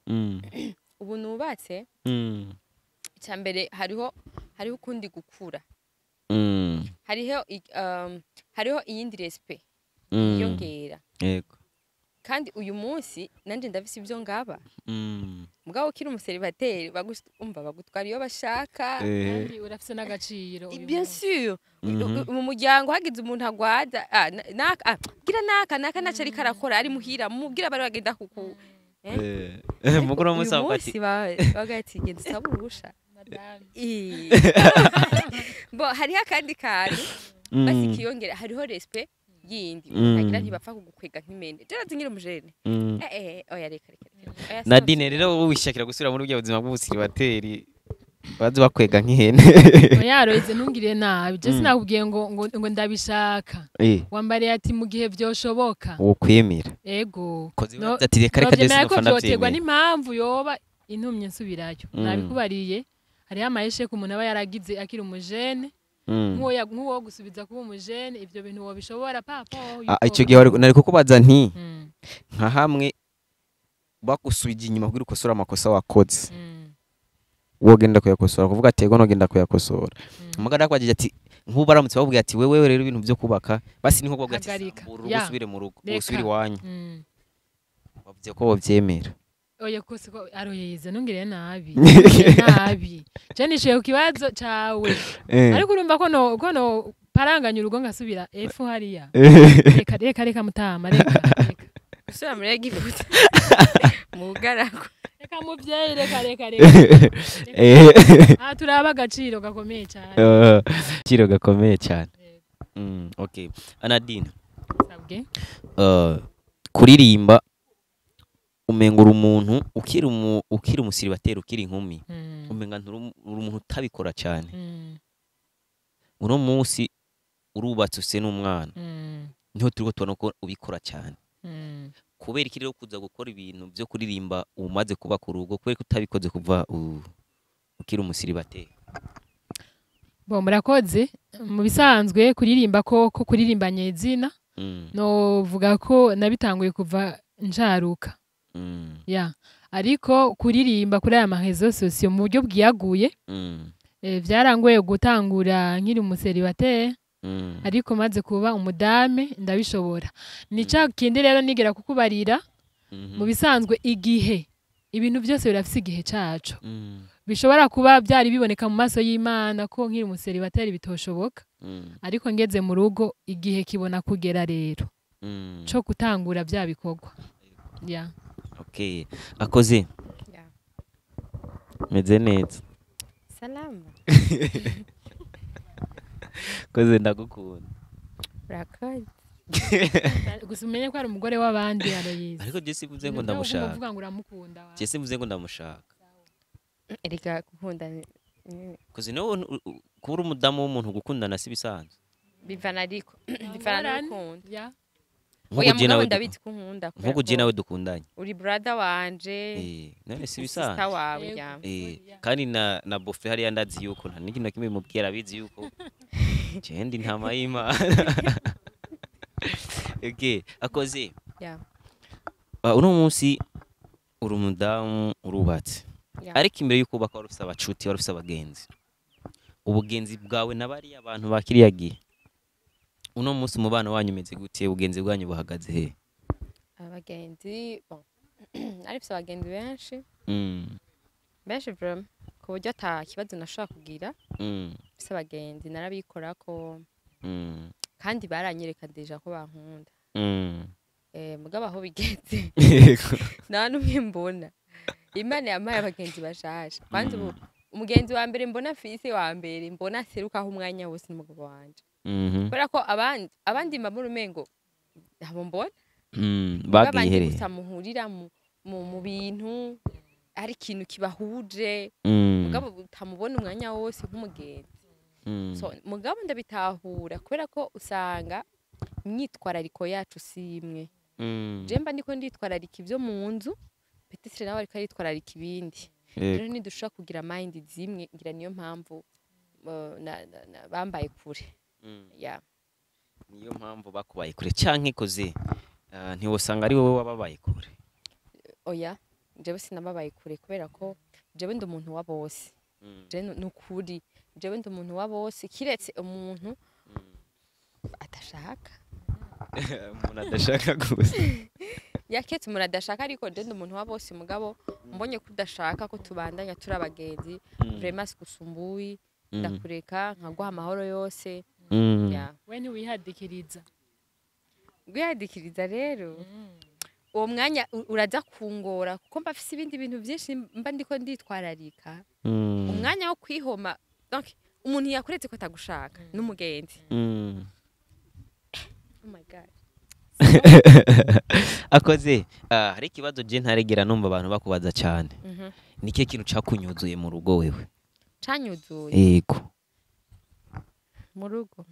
ubu nubatse, icya mbere hariho ukundi gukura, hariho iyindi respect yiyongera. Kandi uyu munsi nanje ndafise ibyo ngaba. Mugabo ukiri umuseribateri, umva, bagutwara iyo bashaka. Kandi urafise n'agaciro uyu Bien munsi. sûr. Mu muryango hagize umuntu agwaza, naka, gira naka naka naco ariko arakora ari muhira, mubwira bari bagenda kuku. Mukuru Uyu munsi avuga ati munsi baga ati genda usabe uruhusha. Madame. Bo hariho akandi kantu basi kiyongera, hariho respect yindi utagira, ntibapfa kugukwega nk'imende. Je nazi nkiri umujene, oya, reka reka reka. Oya, Nadine rero, wowe wishakira gusubira muri burya buzima bw'ubusiribateri bazi bakwega nk'ihene? Oya Aloys, ntungire nabi, je sinakubwiye ngo ndabishaka. Wambariye ati mu gihe vyoshoboka. Wokwemera? Ego. Koze ati reka reka, je Novyemera ko sinopfa vyoterwa ndavyemera. n'impamvu yoba intumye nsubirayo. Nabikubariye, hariho amayesheke umuntu aba yaragize akiri umujene. Nk'uwo gusubiza kuba umujene, ivyo bintu wobishobora papo? Ah, ico gihe nari kukubaza nti nka hamwe bagusubije inyuma kugira ukosore amakosa wakoze, wogenda kuyakosora? Kuvuga ati ego, nogenda kuyakosora. Umugabo akwagije ati nk'ubu baramutse bakubwiye ati wewe rero ibintu byo kubaka basi ni nko kubabwira ati Hagarika. sambura urugo, Ya. usubire mu rugo, Reka. usubire iwanyu, wavuze ko wovyemera. Oya, kose ko aroyeza, ntungire nabi, ntungire nabi, je nishuye ku kibazo cawe. Ariko urumva ko no paranganya urugo ngasubira epfo hariya? Reka reka reka mutama, reka reka. Gusubira muri Egiputa mu bugaragwa. Reka muvyeyi, reka reka reka. Aha turaba agaciro gakomeye cyane. Agaciro gakomeye cyane. Okay, Anadine. Sabwe. Kuririmba, umenga uri umuntu ukiri umusiribateri, ukiri inkumi, umenga uri umuntu utabikora cyane. Uno munsi urubatse, ufise n'umwana, niho turiko tubona ko ubikora cyane. Kubera iki rero kuza gukora ibintu byo kuririmba umaze kubaka urugo? Kubera ko utabikoze kuva ukiri umusiribateri? Bo, murakoze. Mu bisanzwe kuririmba ko kuririmba nyezina, novuga ko nabitanguye kuva njaruka. Ya, ariko kuririmba kuri aya ma réseaux sociaux mu buryo bwiyaguye, vyarangoye gutangura nkiri umuseribateri. Ariko maze kuba umudame ndabishobora. Ni ca kindi rero nigera kukubarira. Mu bisanzwe igihe, ibintu byose birafise igihe caco. Bishobora kuba byari biboneka mu maso y'Imana ko nkiri umuseribateri bitoshoboka, ariko ngeze mu rugo igihe kibona kugera rero co gutangura bya bikorwa, ya. Okay, akoze. Ya. Meze neza? Salama. Koze, ndagukunda. Urakoze. Gusa umenye ko ari umugore w'abandi, Aloyizi. Ariko je sivuze ngo ndamushaka. Uvuga ngo uramukunda wa. Je sivuze ngo ndamushaka. Erega gukunda Koze, niwe kuba uri umudamu w'umuntu, gukundana si bisanzwe. Bivana, ariko bivana Ngorane. n'urukundo. Ya. Nk'uko Oya, je mugabo nawe ndabizi ko unkunda kubera nk'uko je ko nawe dukundanye. Uri brother wanje. None si Sister bisanzwe? wawe. Yego. Ya. Kandi na bofe hariya ndazi yuko nta n'ikintu na kimwe bimubwira, abizi yuko je ndi intama y'Imana. Okay, akoze. Ya. Uno munsi uri umudamu, urubatse. Ya. Ariko imbere y'uko ubaka wari ufise abacuti, wari ufise abagenzi. Ubugenzi bwawe na bariya abantu ba kiriya gihe, uno munsi umubano wanyu umeze gute? Ubugenzi bwanyu buhagaze he? Abagenzi, bon, narifise abagenzi benshi, benshi vraiment, ku buryo ata kibazo nashobora kugira. Mfise abagenzi, narabikorako, kandi baranyereka déjà ko bankunda. Mugabo aho bigeze, nta n'umwe mbona. Imana yampaye abagenzi bashasha. Kwanza ubu umugenzi wa mbere mbona mfise, wa mbere mbona aserukaho umwanya wose, ni umugabo wanje, kubera ko abandi mbabona umengo ntabo mbona. Bagiye Babandi hereye? gusa muhurira mu bintu, ari ikintu kibahuje, mugabo utamubona umwanya wose nk'umugenzi. So mugabo ndabitahura, kubera ko usanga imyitwarariko yacu si imwe. Je mba ndiko nditwararika ibyo mu nzu, peut-être nawe ariko aritwararika ibindi. Rero ntidushobora kugira mind zimwe, ngira niyo mpamvu bambaye kure. Ya. Niyo mpamvu bakubaye kure canke koze ntiwosanga ari wowe wababaye kure? Oya, jewe sinababaye kure kubera ko jewe ndi umuntu wa bose. Je nukuri jewe ndi umuntu wa bose, kiretse umuntu atashaka. Umuntu adashaka gusa. Yaketse umuntu adashaka, ariko je ndi umuntu wa bose. Mugabo mbonye ko udashaka ko tubandanya turi abagenzi, vraiment sikusumbuyi, ndakureka nkaguha amahoro yose. Ya. We ntiwihadikiriza? Gwihadikiriza rero uwo mwanya uraza kungora, kuko mba mfise ibindi bintu byinshi mba ndiko nditwararika. Umwanya wo kwihoma, donc umuntu yakuretse ko atagushaka n'umugenzi. Oh my God. Akoze hari ikibazo je ntaregera numva abantu bakubaza cyane. Ni kihe kintu cakunyuzuye mu rugo wewe? Canyuzuye? Yego. Mu rugo?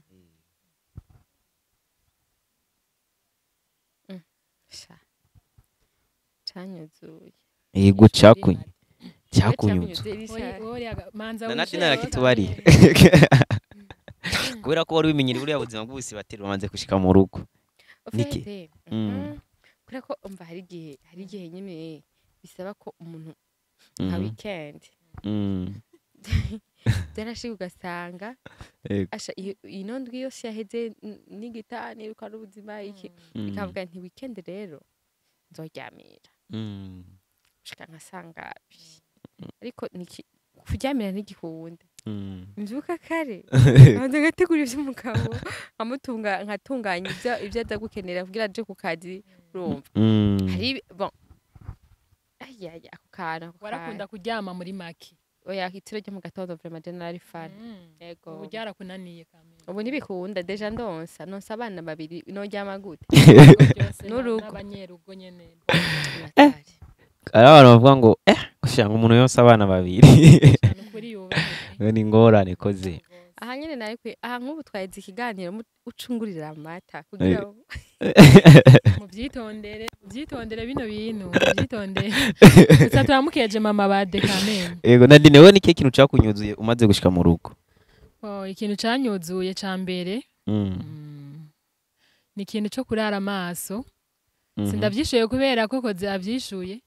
Sha, canyuzuye? Yego, cyakunyuzuye. Manza. Nanati narakitubarira kubera ko wari wimenyera buriya buzima bw'ubusibateri bamaze gushika mu rugo. Niki? Niki? Kubera ko umva hari igihe nyine bisaba ko umuntu nka weekend byarashika ugasanga asha ino ndwi yose yaheze n'igita niruka n'ubuzima iki, ikavuga nti weekend rero nzoryamira. Shika nkasanga ariko niki kuryamira ntigikunda. Mbyuka kare, nkabanza ngategura ivy'umugabo, nkamutunga, nkatunganya ivyo aza gukenera kugira aje ku kazi, urumva. Hari bon ayaya ako kantu ako Warakunda kantu. kuryama muri make? Oya, itiro ryo mu gatondo vraiment je nari fan. Yego. Ubu ryarakunaniye kamere? Ubu ntibikunda, déjà ndonsa nonsa abana babiri, noryama gute? N'urugo. N'abanyerugo nyene. Natari. Hari abantu bavuga ngo ushanga umuntu yose abana babiri Cyane, ukuri yubahe. Ngo ni ingorane koze. Aha nyene nari kwe aha nk'ubu twaheze ikiganiro ucungurira amata kugira ngo Mubyitondere, mubyitondere bino bintu, mubyitondere. Gusa turamukeje mama ba Dekamene. Yego, Nadine, wewe ni kihe kintu cakunyuzuye umaze gushika mu rugo? Oh, ikintu canyuzuye ca mbere ni ikintu co kurara amaso. Sindavyishuye kubera ko koze avyishuye.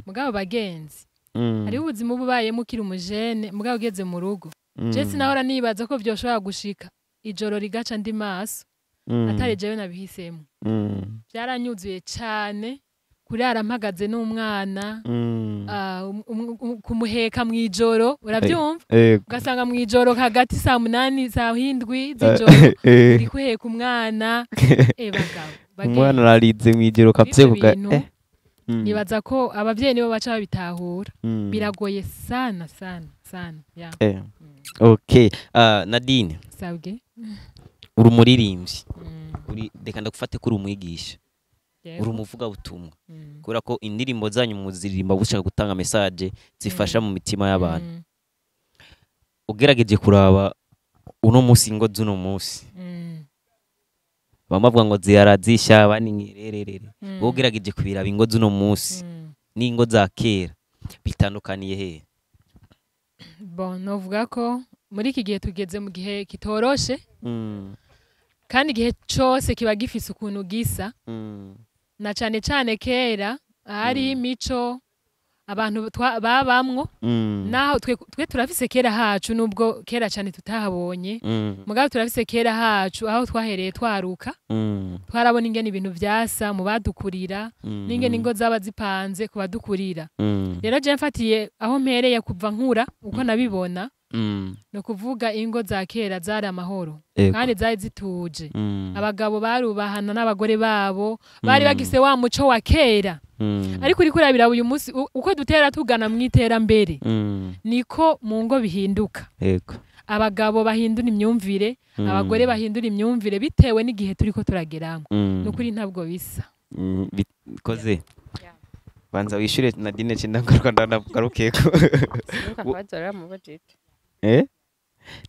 Mugabo bagenzi, hariho ubuzima uba ubayemo ukiri umujene, mugabo ugeze mu rugo, je sinahora nibaza ko vyoshobora gushika ijoro rigaca ndi maso, atari jewe nabihisemo. Byaranyuzuye cane kurara mpagaze n'umwana, kumuheka mw'ijoro, uravyumva? Yego. Ugasanga mw'ijoro hagati saa 8, saa 7 z'ijoro uri kuheka umwana. Bagabo, Umwana bagenzi, ararize mw'ijoro ivyo kapye bintu nibaza ko abavyeyi nibo baca babitahura. Biragoye sana sana sana, ya. Okay, Nadine, Sabwe. Uri umuririmbyi, uri, reka ndagufate ko uri umwigisha, uri umuvugabutumwa, kubera ko indirimbo zanyu muziririmba bushaka gutanga message zifasha mu mitima y'abantu. Ugerageje kuraba uno munsi, ingo z'uno munsi, bamwe bavuga ngo ziyarazisha, abandi ngirererere. Wowe ugerageje kubiraba, ingo z'uno munsi n'ingo za kera bitandukaniye hehe? Bon, novuga ko muri iki gihe tugeze mu gihe kitoroshe, kandi igihe cose kiba gifise ukuntu gisa. Na cane cane kera hariho imico abantu babamwo. Naho twe turafise kera hacu, nubwo kera cane tutahabonye, mugabo turafise kera hacu aho twahereye twaruka. Twarabona ingene ibintu vyasa mu badukurira, n'ingene ingo zaba zipanze ku badukurira. Rero je mfatiye aho mpereye kuva nkura, uko nabibona, ni ukuvuga ingo za kera zari amahoro kandi zari zituje. Abagabo barubahana n'abagore babo, bari bagise wa muco wa kera. Ariko uriko urabiraba uyu munsi, uko dutera tugana mu iterambere, niko mu ngo bihinduka. Abagabo bahindura imyumvire, abagore bahindura imyumvire bitewe n'igihe turiko turageramo. Ni ukuri ntabwo bisa. Bikoze. Yeah. Banza wishyure Nadine, ce ndagaruka ndanagarukeko. Sinibuka akabazo waramubajije.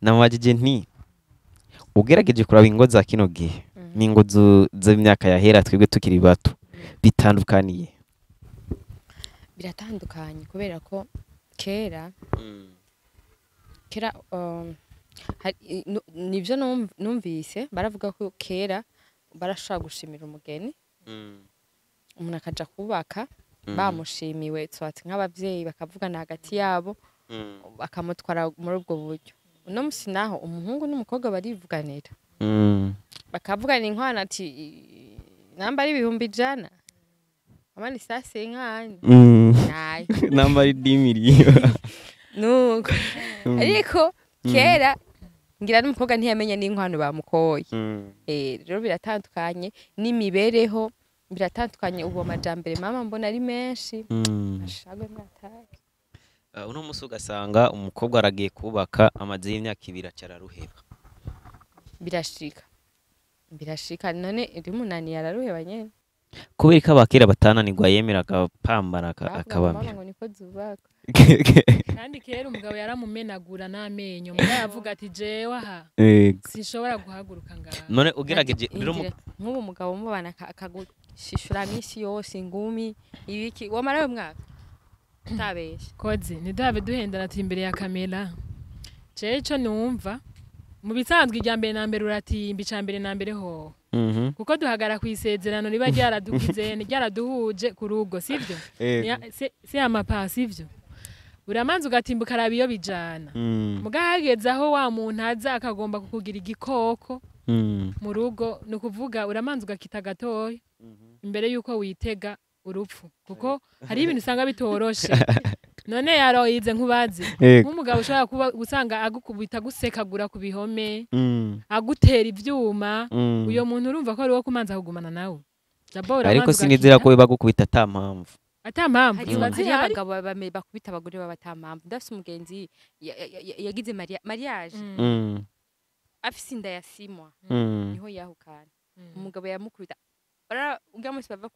Namubajije nti ugerageje kuraba ingo za kino gihe n'ingo z'imyaka yahera twebwe tukiri bato, bitandukaniye? Biratandukanye kubera ko kera Nivyo numvise baravuga ko kera barashobora gushimira umugeni, umuntu akaja kubaka bamushimiwe, twatse nk'abavyeyi bakavugana hagati yabo bakamutwara muri ubwo buryo. Uno musi naho umuhungu n'umukobwa barivuganira, bakavugana inkwano ati namba ari 100,000 amani sase inkani nayo namba ari 10 miliyoni nuko. Ariko kera ngira n'umukobwa ntiyamenya n'inkwano bamukoye. Rero biratandukanye n'imibereho, biratandukanye. Ubu amajambere mama mbona ari menshi, ashagwe mwataye. Uno musi ugasanga umukobwa aragiye kubaka amaze y'imyaka 2 acararuheba. Birashika none rimunani yararuheba nyene. Kubera ko abakera batananirwa yemera akapambana akabamira. Ngo niko zubaka. Kandi kera umugabo yaramumenagura n'amenyo, mugabo yavuga ati jewe aha sinshobora guhaguruka ngaha. None ugerageje rero nk'ubu mugabo mubana akagushishura misi yose ingumi ibiki wamara we mwaka utabesha. Koze ntiduhabe duhendana ati imbere ya kamera. Jewe ico numva mu bisanzwe irya mbere na mbere uratimba, ica mbere na mbere hoho. Kuko duhagara kwisezerano riba ryaradugize ryaraduhuje ku rugo, sivyo? Si amapa, sivyo? Uramanza ugatimba ukaraba iyo bijana. Muga hageze aho wa muntu aza akagomba kukugira igikoko mu rugo, ni ukuvuga uramanza ugakita gatoya imbere yuko witega urupfu, kuko hari ibintu usanga bitoroshe. None yaroyize nkubazi nk'umugabo ushobora kuba usanga agukubita gusekagura ku bihome, agutera ivyuma, uyo muntu urumva ko ari wo kumanza kugumana nawe. Ariko sinizera ko bagukubita ata mpamvu. Ata mpamvu. Hari abagabo bakubita abagore baba ata mpamvu. Ndafise umugenzi yagize mariage afise inda ya 6 mois, niho yahukana. Umugabo yamukubita bara ubwa munsi bava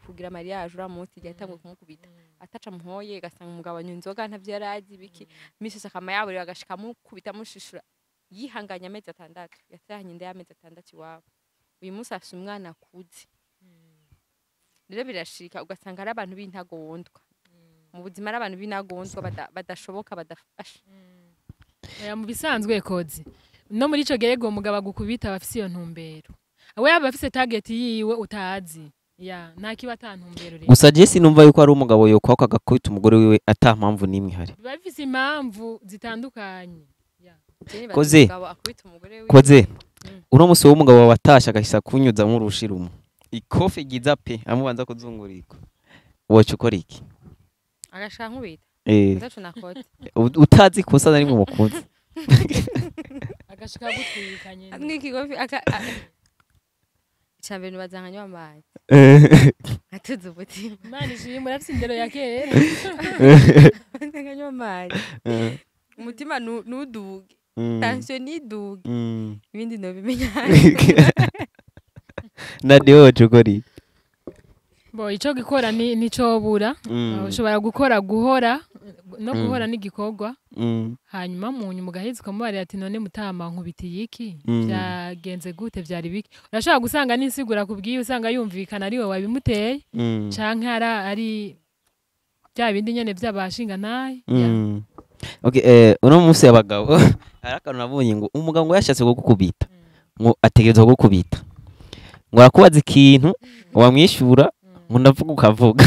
kugira mariage ura munsi yatangwe kumukubita ataca muhoye, gasanga umugabo anywa inzoga ntavyo yarazi biki, misi sakama yabo agashika mukubita mushishura, yihanganya amezi 6, yatahanye inda y'amezi 6 iwabo. Uyu munsi afise umwana akuze. Rero birashika ugasanga ari abantu b'intagondwa mu buzima, ari abantu b'intagondwa badashoboka badafasha. Mu bisanzwe kozi no muri ico gihe uwo mugabo agukubita abafise iyo ntumbero, awe yaba afise target yiwe utazi, ya nta kiba atantumbero rero. Gusa je sinumva yuko ari umugabo yokwaka agakubita umugore wiwe ata mpamvu nimwe ihari. Biba bifise impamvu zitandukanye. Koze koze uno musi w'umugabo watasha agahisa kunyuza nk'urushira ikofi giza pe amubanza kuzungurika, woca ukora iki? Agashaka nkubita ndacu nakote utazi kosa nari mu mukunzi agashaka gutwika nyene nk'ikikofi aka icambere bazanganywa amazi atuze umutima. Imana ishimwe murafise indero ya kera. Bazanganywa amazi umutima nuduge, tension niduge, ibindi no bimenya. Nadi woca ukora iki? Bo ico gikora ni nicobura, ushobora gukora guhora no guhora n'igikorwa, hanyuma mu nyuma ugaheza ukamubarira ati none mutama nkubitiye iki, byagenze gute, byari biki. Urashobora gusanga n'insigura kubwiye usanga yumvikana ari we wabimuteye, canke ari bya bindi nyene by'abashinga naye. Okay, uno munsi abagabo hari akantu nabonye ngo umugabo ngo yashatse kugukubita ngo ategerezwa kugukubita, ngo arakubaza ikintu wamwishura ngo ndavuga ukavuga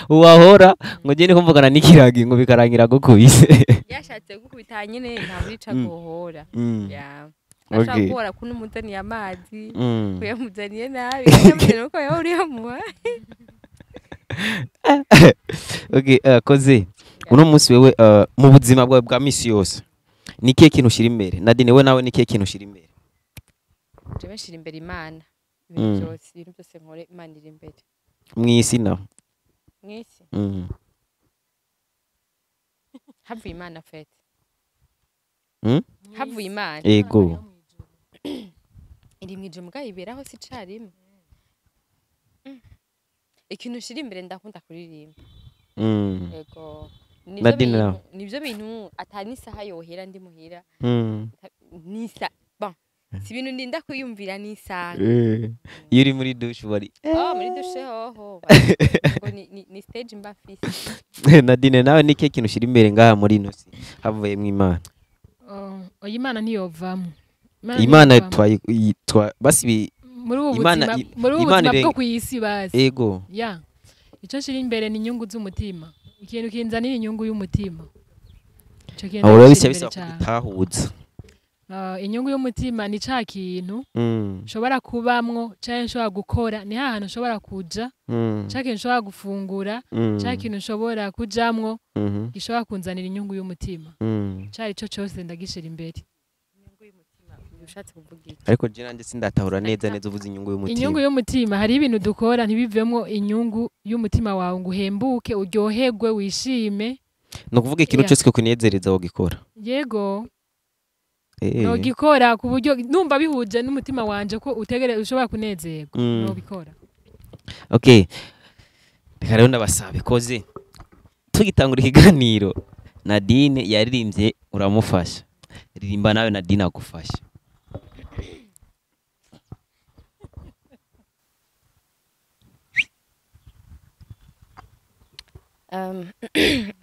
uwahora ngo je niko mvugana n'ikiragi ngo bikarangira gukubise. Yashatse gukubita nyene nta murica guhora. Ya ashaka guhora kuno umuzaniye amazi, kuyamuzaniye nabi yamuzaniye uko yahuriye muha. Okay, koze uno munsi wewe mu buzima bwawe bwa misi yose ni kihe kintu ushira imbere? Nadine we nawe ni kihe kintu ushira imbere? Je bashira imbere Imana. Ibintu byose, ibintu byose nkore Imana iri imbere. Mwisi na mwisi. Havuye Imana fete. Havuye Imana. Ego. Iri mwijuru muga iberaho si carimwe. Ikintu ushira imbere ndakunda kuririmba. Ego. Nivyo bintu atani isaha yohera ndi muhira. Nisa bon. Si bintu ndinda kwiyumvira n'isaha. Iyo uri muri douche bari. Oh, muri douche hoho. Ngo ni stage mba fise. Nadine nawe ni kihe kintu ushira imbere ngaha muri ino si havuyemwo Imana? Oya, Imana ntiyovamwo. Imana ntiyovamwo. twa basi Muri ubu buzima, muri ubu Imana buzima bwo kw'isi basi. Ego. Ya. Ico shiri imbere ni inyungu z'umutima. Ikintu kinzanira inyungu y'umutima. Ico kintu Aho rero ndagishira bisaba imbere cane. kugitahuza. Inyungu y'umutima ni ca kintu nshobora kubamwo canke nshobora gukora, ni hahantu nshobora kuja, ca kintu nshobora gufungura, ca kintu nshobora kujamwo, gishobora kunzanira inyungu y'umutima. Cari ico cose ndagishira imbere. Ushatse kuvuga iki? Ariko je nanje sindatahura neza neza uvuze inyungu y'umutima. Inyungu y'umutima, hari ibintu dukora ntibivemwo inyungu y'umutima wawe ngo uhembuke, uryoherwe, wishime. Ni ukuvuga ikintu cyose kikunezereza wogikora. Yego. Nogikora ku buryo numva bihuje n'umutima wanje ko utegere ushobora kunezerwa. Nobikora. Okay. Reka rero ndabasabe koze tugitangura ikiganiro Nadine yaririmbye uramufasha. Ririmba nawe Nadine agufasha.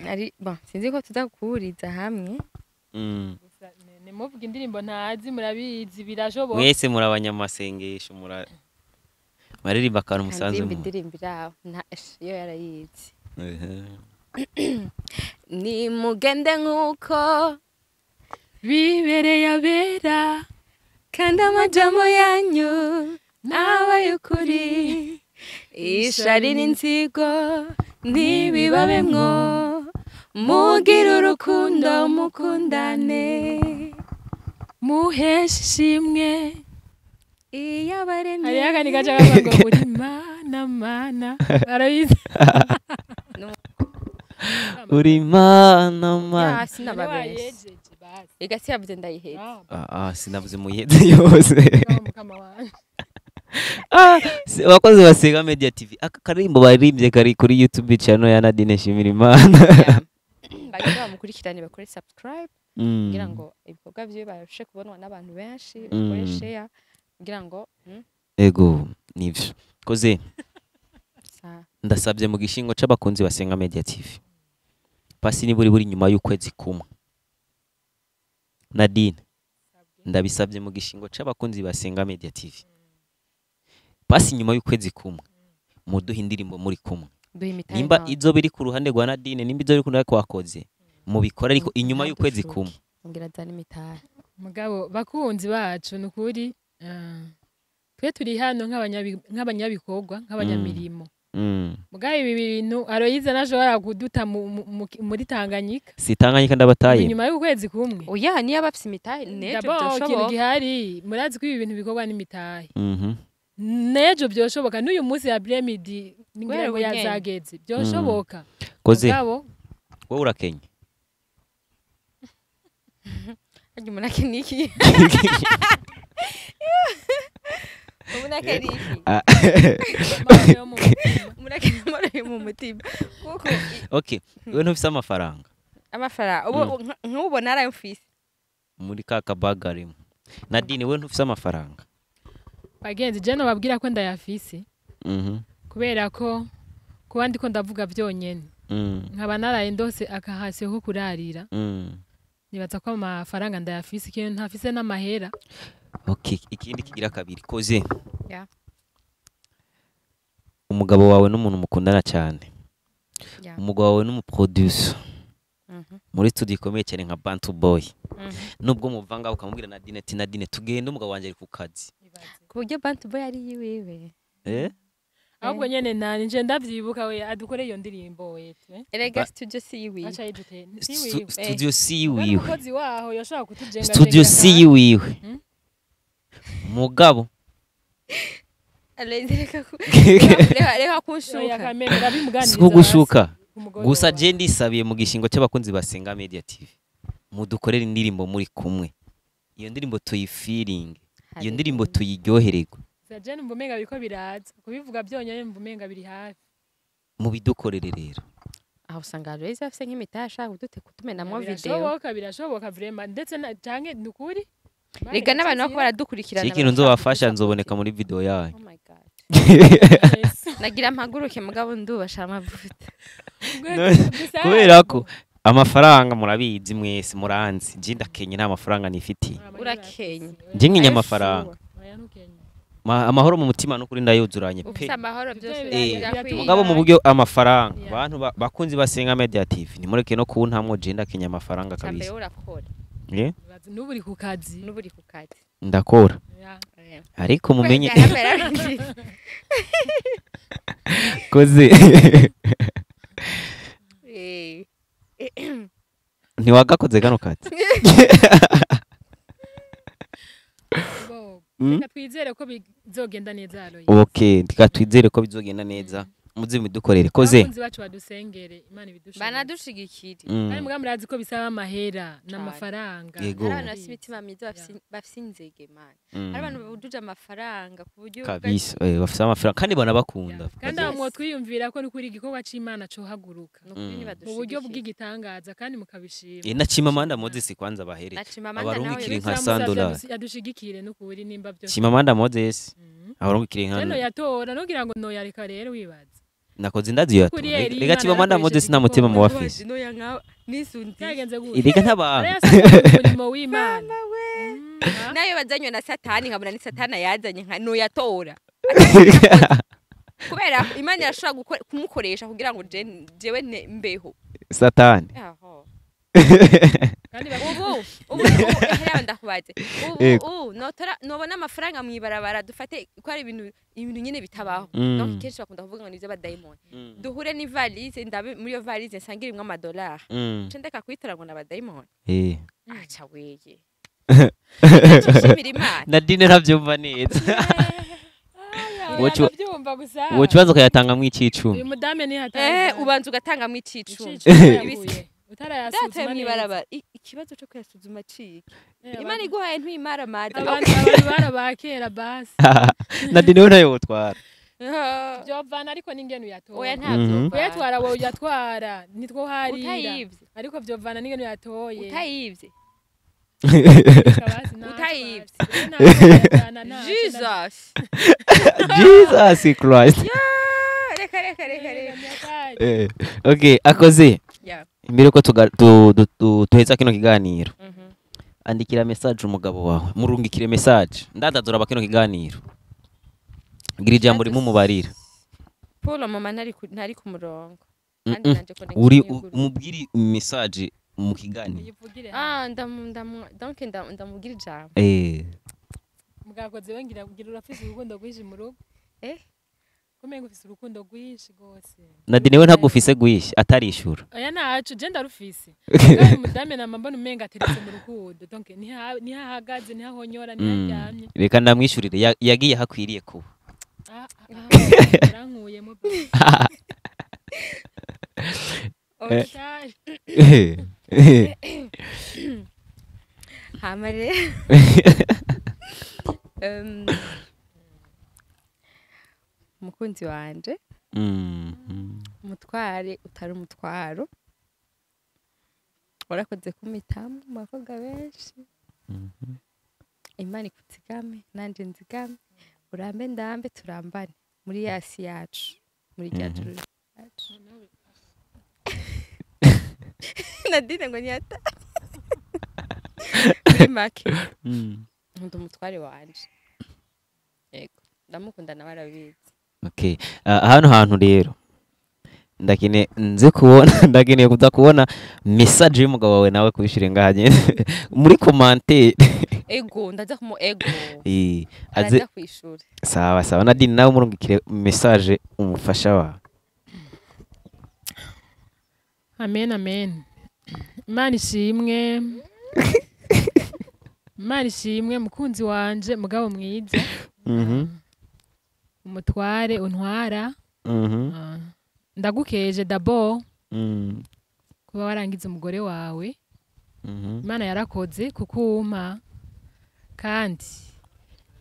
Ari bon, sinzi ko tuzakuhuriza hamwe. Nimuvuga indirimbo ntazi murabizi birashoboka. Mwese muri abanyamasengesho muraririmba akantu musanzwe mu. Indirimbo iraho nta iyo yarayizi. Ni mugende nkuko bibereye abera, kandi amajambo yanyu nabaye ukuri, ishari n'inzigo ntibibabemwo, mugire urukundo mukundane, muheshe ishimwe iyabaremye. Hariho akandi gace kavuga ngo uri mana mana, arabizi. Uri mana mana. Sinababeshe. Ega siyavuze ndayihetse. Sinavuze muyihetse yose. Abakozi ba Senga Media TV, aka karimbo baririmbye kari kuri YouTube channel ya Nadine Shimirimana. Bagenda bamukurikirane bakore subscribe kugira ngo ibikorwa byiwe barushe kubonwa n'abantu benshi, bakore share kugira ngo Ego nivyo. Koze ndasabye mu gishingo c'abakunzi ba Senga Media TV. Pasi ni buri nyuma y'ukwezi kumwe. Nadine ndabisabye mu gishingo c'abakunzi ba Senga Media TV. Pasi nyuma y'ukwezi kumwe muduhe indirimbo muri kumwe. Nimba izo biri ku ruhande rwa Nadine, nimba izo biri ku ruhande kwakoze mubikora, ariko inyuma y'ukwezi kumwe. Ngira zana imitahe. Mugabo bakunzi bacu nukuri twe turi hano nk'abanyabikorwa, nk'abanyamirimo. Mugabo ibi bintu Aloyize nashobora kuduta muri Tanganyika. Si Tanganyika ndabataye. Inyuma y'ukwezi kumwe. Oya niyo abafise imitahe nejo byoshoboka. Ikintu gihari murazi ko ibi bintu bikorwa n'imitahe. Nejo byoshoboka n'uyu munsi ya Bremidi ngira ngo yazageze byoshoboka. Koze wowe urakenye. Ajye umuntu akenye iki? Umuntu akenye iki? Umuntu akenye amahoro mu mutima. Kuko okay, wewe ntufise amafaranga. Amafaranga ubu nkubona arayo mfise. Muri ka kabagarimo. Nadine wewe ntufise amafaranga. Bagenzi je no babwira ko ndayafise. Kubera ko kuba ndiko ndavuga byonyene. Nkaba naraye ndose akahase ko kurarira. Nibaza ko amafaranga ndayafise ikintu ntafise n'amahera. Okay, ikindi kigira kabiri koze. Yeah. Umugabo wawe n'umuntu mukundana cyane. Yeah. Umugabo wawe n'umuproducer. Muri studio ikomeye cyane nka Bantu Boy. Nubwo muvanga ukamubwira Nadine ati Nadine tugende umugabo wanje ari ku kazi. Ku buryo Bantu Boy ari yiwiwe. Ahubwo nyene nani nje ndavyibuka we adukore iyo ndirimbo wetu. Erega studio si yiwiwe. Acha yidute. Si wiwe. Studio si yiwiwe. Umukozi waho yoshaka kutujenga. Studio si yiwiwe. Mugabo reka kunshuka. Sikugushuka. Gusa je ndisabiye mu gishingo cy'abakunzi ba Senga Media TV. Mudukorere indirimbo muri kumwe. Iyo ndirimbo tuyifeeling. Iyo ndirimbo tuyiryohererwe. Saje numva biko biraza. Kubivuga byonyene numva biri hafi. Mubidukorere rero. Aho usanga Aloyize afise nk'imitahe ashaka kudute kutumenamwo video. Birashoboka, birashoboka vraiment ndetse na canke nukuri. Rega n'abantu bako baradukurikirana. Ikintu nzobafasha nzoboneka muri video yayo. Oh my god. Nagira mpaguruke mugabo ndubasha amavuta. Kubera ko Amafaranga murabizi mwese muranzi je ndakenye nta mafaranga nifitiye. Urakenye. Nje nkenye amafaranga. Amahoro mu mutima no kuri ndayuzuranye pe. Amahoro byose. Mugabo mu buryo amafaranga abantu bakunzi basenga Media TV nimureke no kuntamwo je ndakenye amafaranga kabisa. N'uburi ku kazi. N'uburi ku kazi. Ndakora. Ariko mumenye koze ntiwagakoze kano kazi. Reka twizere ko bizogenda neza Aloys. Okay, reka twizere ko bizogenda neza. Muze mudukorere koze. Abakunzi bacu badusengere Imana ibidushoboze. Banadushigikire. Kandi muga murazi ko bisaba amahera n'amafaranga. Hari abantu bafite imitima myiza bafite inzege man. Hari abantu buduje amafaranga ku buryo kabisa bafite amafaranga kandi banabakunda. Kandi abo twiyumvira ko n'ukuri igikorwa c'Imana co haguruka. Mu buryo bw'igitangaza kandi mukabishima. Na Chimamanda Moses kwanza bahere. Abarungikire nka $100. Yadushigikire n'ukuri nimba byo. Chimamanda Moses abarungikire nka. Reno yatora nugira ngo no yareka rero wibaza. Nakoze indazi yato. Rega Chimamanda Moses nta mutima mu wafise. Rega ntabana. Nayo bazanywe na Satani nkabona ni Satana yazanye nka no yatora. Kubera Imana irashobora kumukoresha kugira ngo jewe mbeho. Satani. Aho. Ubu ehera ndakubaze. Ubu notora nobona amafaranga mwibarabara dufate ko ari ibintu nyine bitabaho. Donc kenshi bakunda kuvuga ngo nivyo abadayimoni. Duhure ni valise ndabe muri yo valise nsangira imwe amadolari. Nce ndeka kwitora ngo nabadayimoni. Acha weye. Nadine ntavyumva neza. Wowe gusa. Wowe kibazo kayatanga mu icicumi. Uyu mudame ni hatanga. Ubanza ugatanga mu icicumi. Utarayasuzuma neza. Ikibazo cyo kuyasuzuma ciki. Imana iguhaye ntwimara mada. Abantu barabakera basi. Nadine we nayo wotwara. Byovana ariko n'ingene uyatora. Oya ntavyo. Uyatwara wowe uyatwara nitwo harira. Utayivye. Ariko byovana n'ingene uyatoye. Utayivye. Utayivye. Jesus. Jesus Christ. Reka. Okay, akoze. Yeah. Imbere ko tuheza kino kiganiro. Andikira message umugabo wawe, murungikire message. Ndadazura kino kiganiro. Ngira ijambo rimwe umubarira. Paul mama ntari ku murongo. Kandi nanje ko uri umubwiri message mu kiganiro. Donc ndamubwira ijambo. Mugakoze we ngira kugira urafise urukundo rwinshi mu rugo. Kumenga ufise urukundo rwinshi gose. Nadine we ntagufise gwishi atarishura. Oya nacu je ndarufise. Kandi mudame na mbona umenga ateretse mu rukundo. Donc ntihahagaze ntihahonyora ntiharyamye. Reka ndamwishurire yagiye hakwiriye kuba. Rankuyemo. Hamare. Umukunzi wanje umutware utari umutwaro warakoze kumitamu mu bakobwa benshi. Imana ikuzigame nanje nzigame urambe ndambe turambane muri yasi yacu muri ryacu yacu. Nadine ngo nyata muri make nkunda umutware wanje. Yego ndamukunda nawe arabizi. Okay. Hano hantu rero ndakine nze kubona ndakeneye kuza kubona message y'umugabo wawe nawe kubishire ngaha muri commentaire. Ego ndaza kumu ego. Aze kwishura. Sawa sawa Nadine nawe murungikire message umufasha wawe. Amen amen. Imana ishimwe. Imana ishimwe mukunzi wanje mugabo mwiza. Umutware untwara. Ndagukeje dabo kuba warangiza umugore wawe. Imana yarakoze kukumpa kandi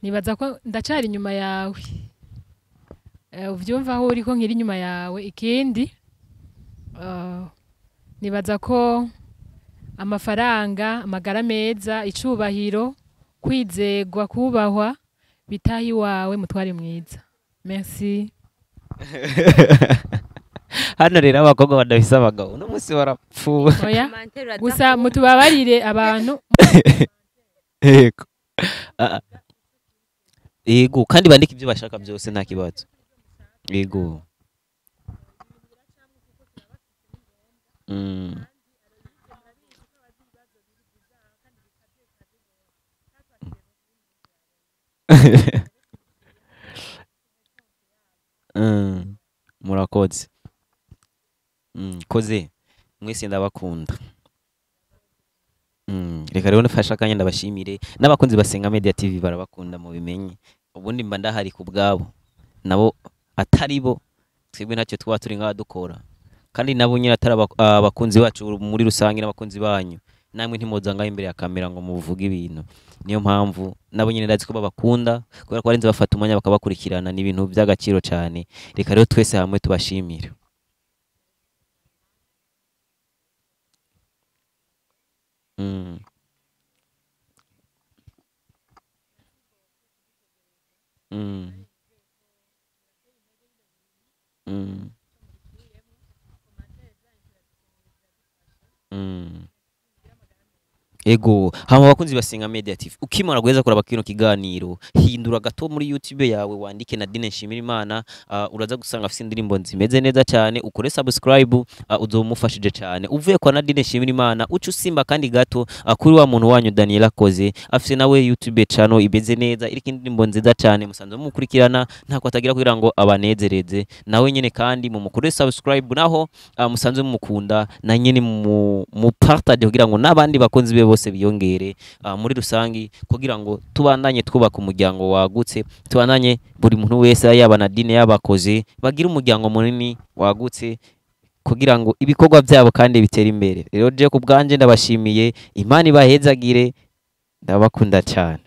nibaza ko ndacari inyuma yawe. Uvyumva aho uri ko nkiri inyuma yawe. Ikindi nibaza ko amafaranga, amagara meza, icubahiro, kwizegwa, kubahwa bitahi wawe mutware mwiza. Merci. Hano rero abakobwa badafise abagabo uno munsi barapfuwe. Oya, Commentaire uraza gusa kubona. Mutubabarire abantu. Yego. Ah, ah. Yego, kandi bandike ibyo bashaka byose, nta kibazo. Yego. Murakoze. Koze mwese ndabakunda. Reka rero nafashe akanya ndabashimire n'abakunzi basenga Media TV, barabakunda mubimenye. Ubundi mba ndahari ku bwabo, nabo atari bo twebwe ntacyo twaba turi ngaha dukora, kandi nabo nyine atari abakunzi bacu muri rusange n'abakunzi banyu, namwe ntimuza ngaho imbere ya kamera ngo muvuge ibintu. Niyo mpamvu nabo nyine ndazi ko babakunda, kubera ko barinze bafata umwanya bakabakurikirana, ni ibintu by'agaciro cyane. Reka rero twese hamwe tubashimire. Ego, hama abakunzi basenga Media TV, ukimara guheza kuraba kino kiganiro, hindura gato muri YouTube yawe wandike Nadine Nshimirimana, uraza gusanga afise indirimbo zimeze neza cyane, ukore subscribe, uzomufashije cyane. Uvuye kwa Nadine Nshimirimana, uca usimba kandi gato kuri wa muntu wanyu Daniela Koze, afise nawe YouTube channel imeze neza, iriko indirimbo nziza cyane, musanzwe mumukurikirana, ntako atagira kugira ngo abanezereze. Nawe nyene kandi mumukore subscribe, naho musanzwe mumukunda, na nyene mu partage kugira ngo n'abandi bakunzi be bose biyongere, muri rusangi, kugira ngo tubandanye twubaka umuryango wagutse, tubandanye buri muntu wese yaba Nadine yabakoze bagira umuryango munini wagutse, kugira ngo ibikorwa byabo kandi bitere imbere. Rero je ku bwanje ndabashimiye, Imana ibahezagire, ndabakunda cyane.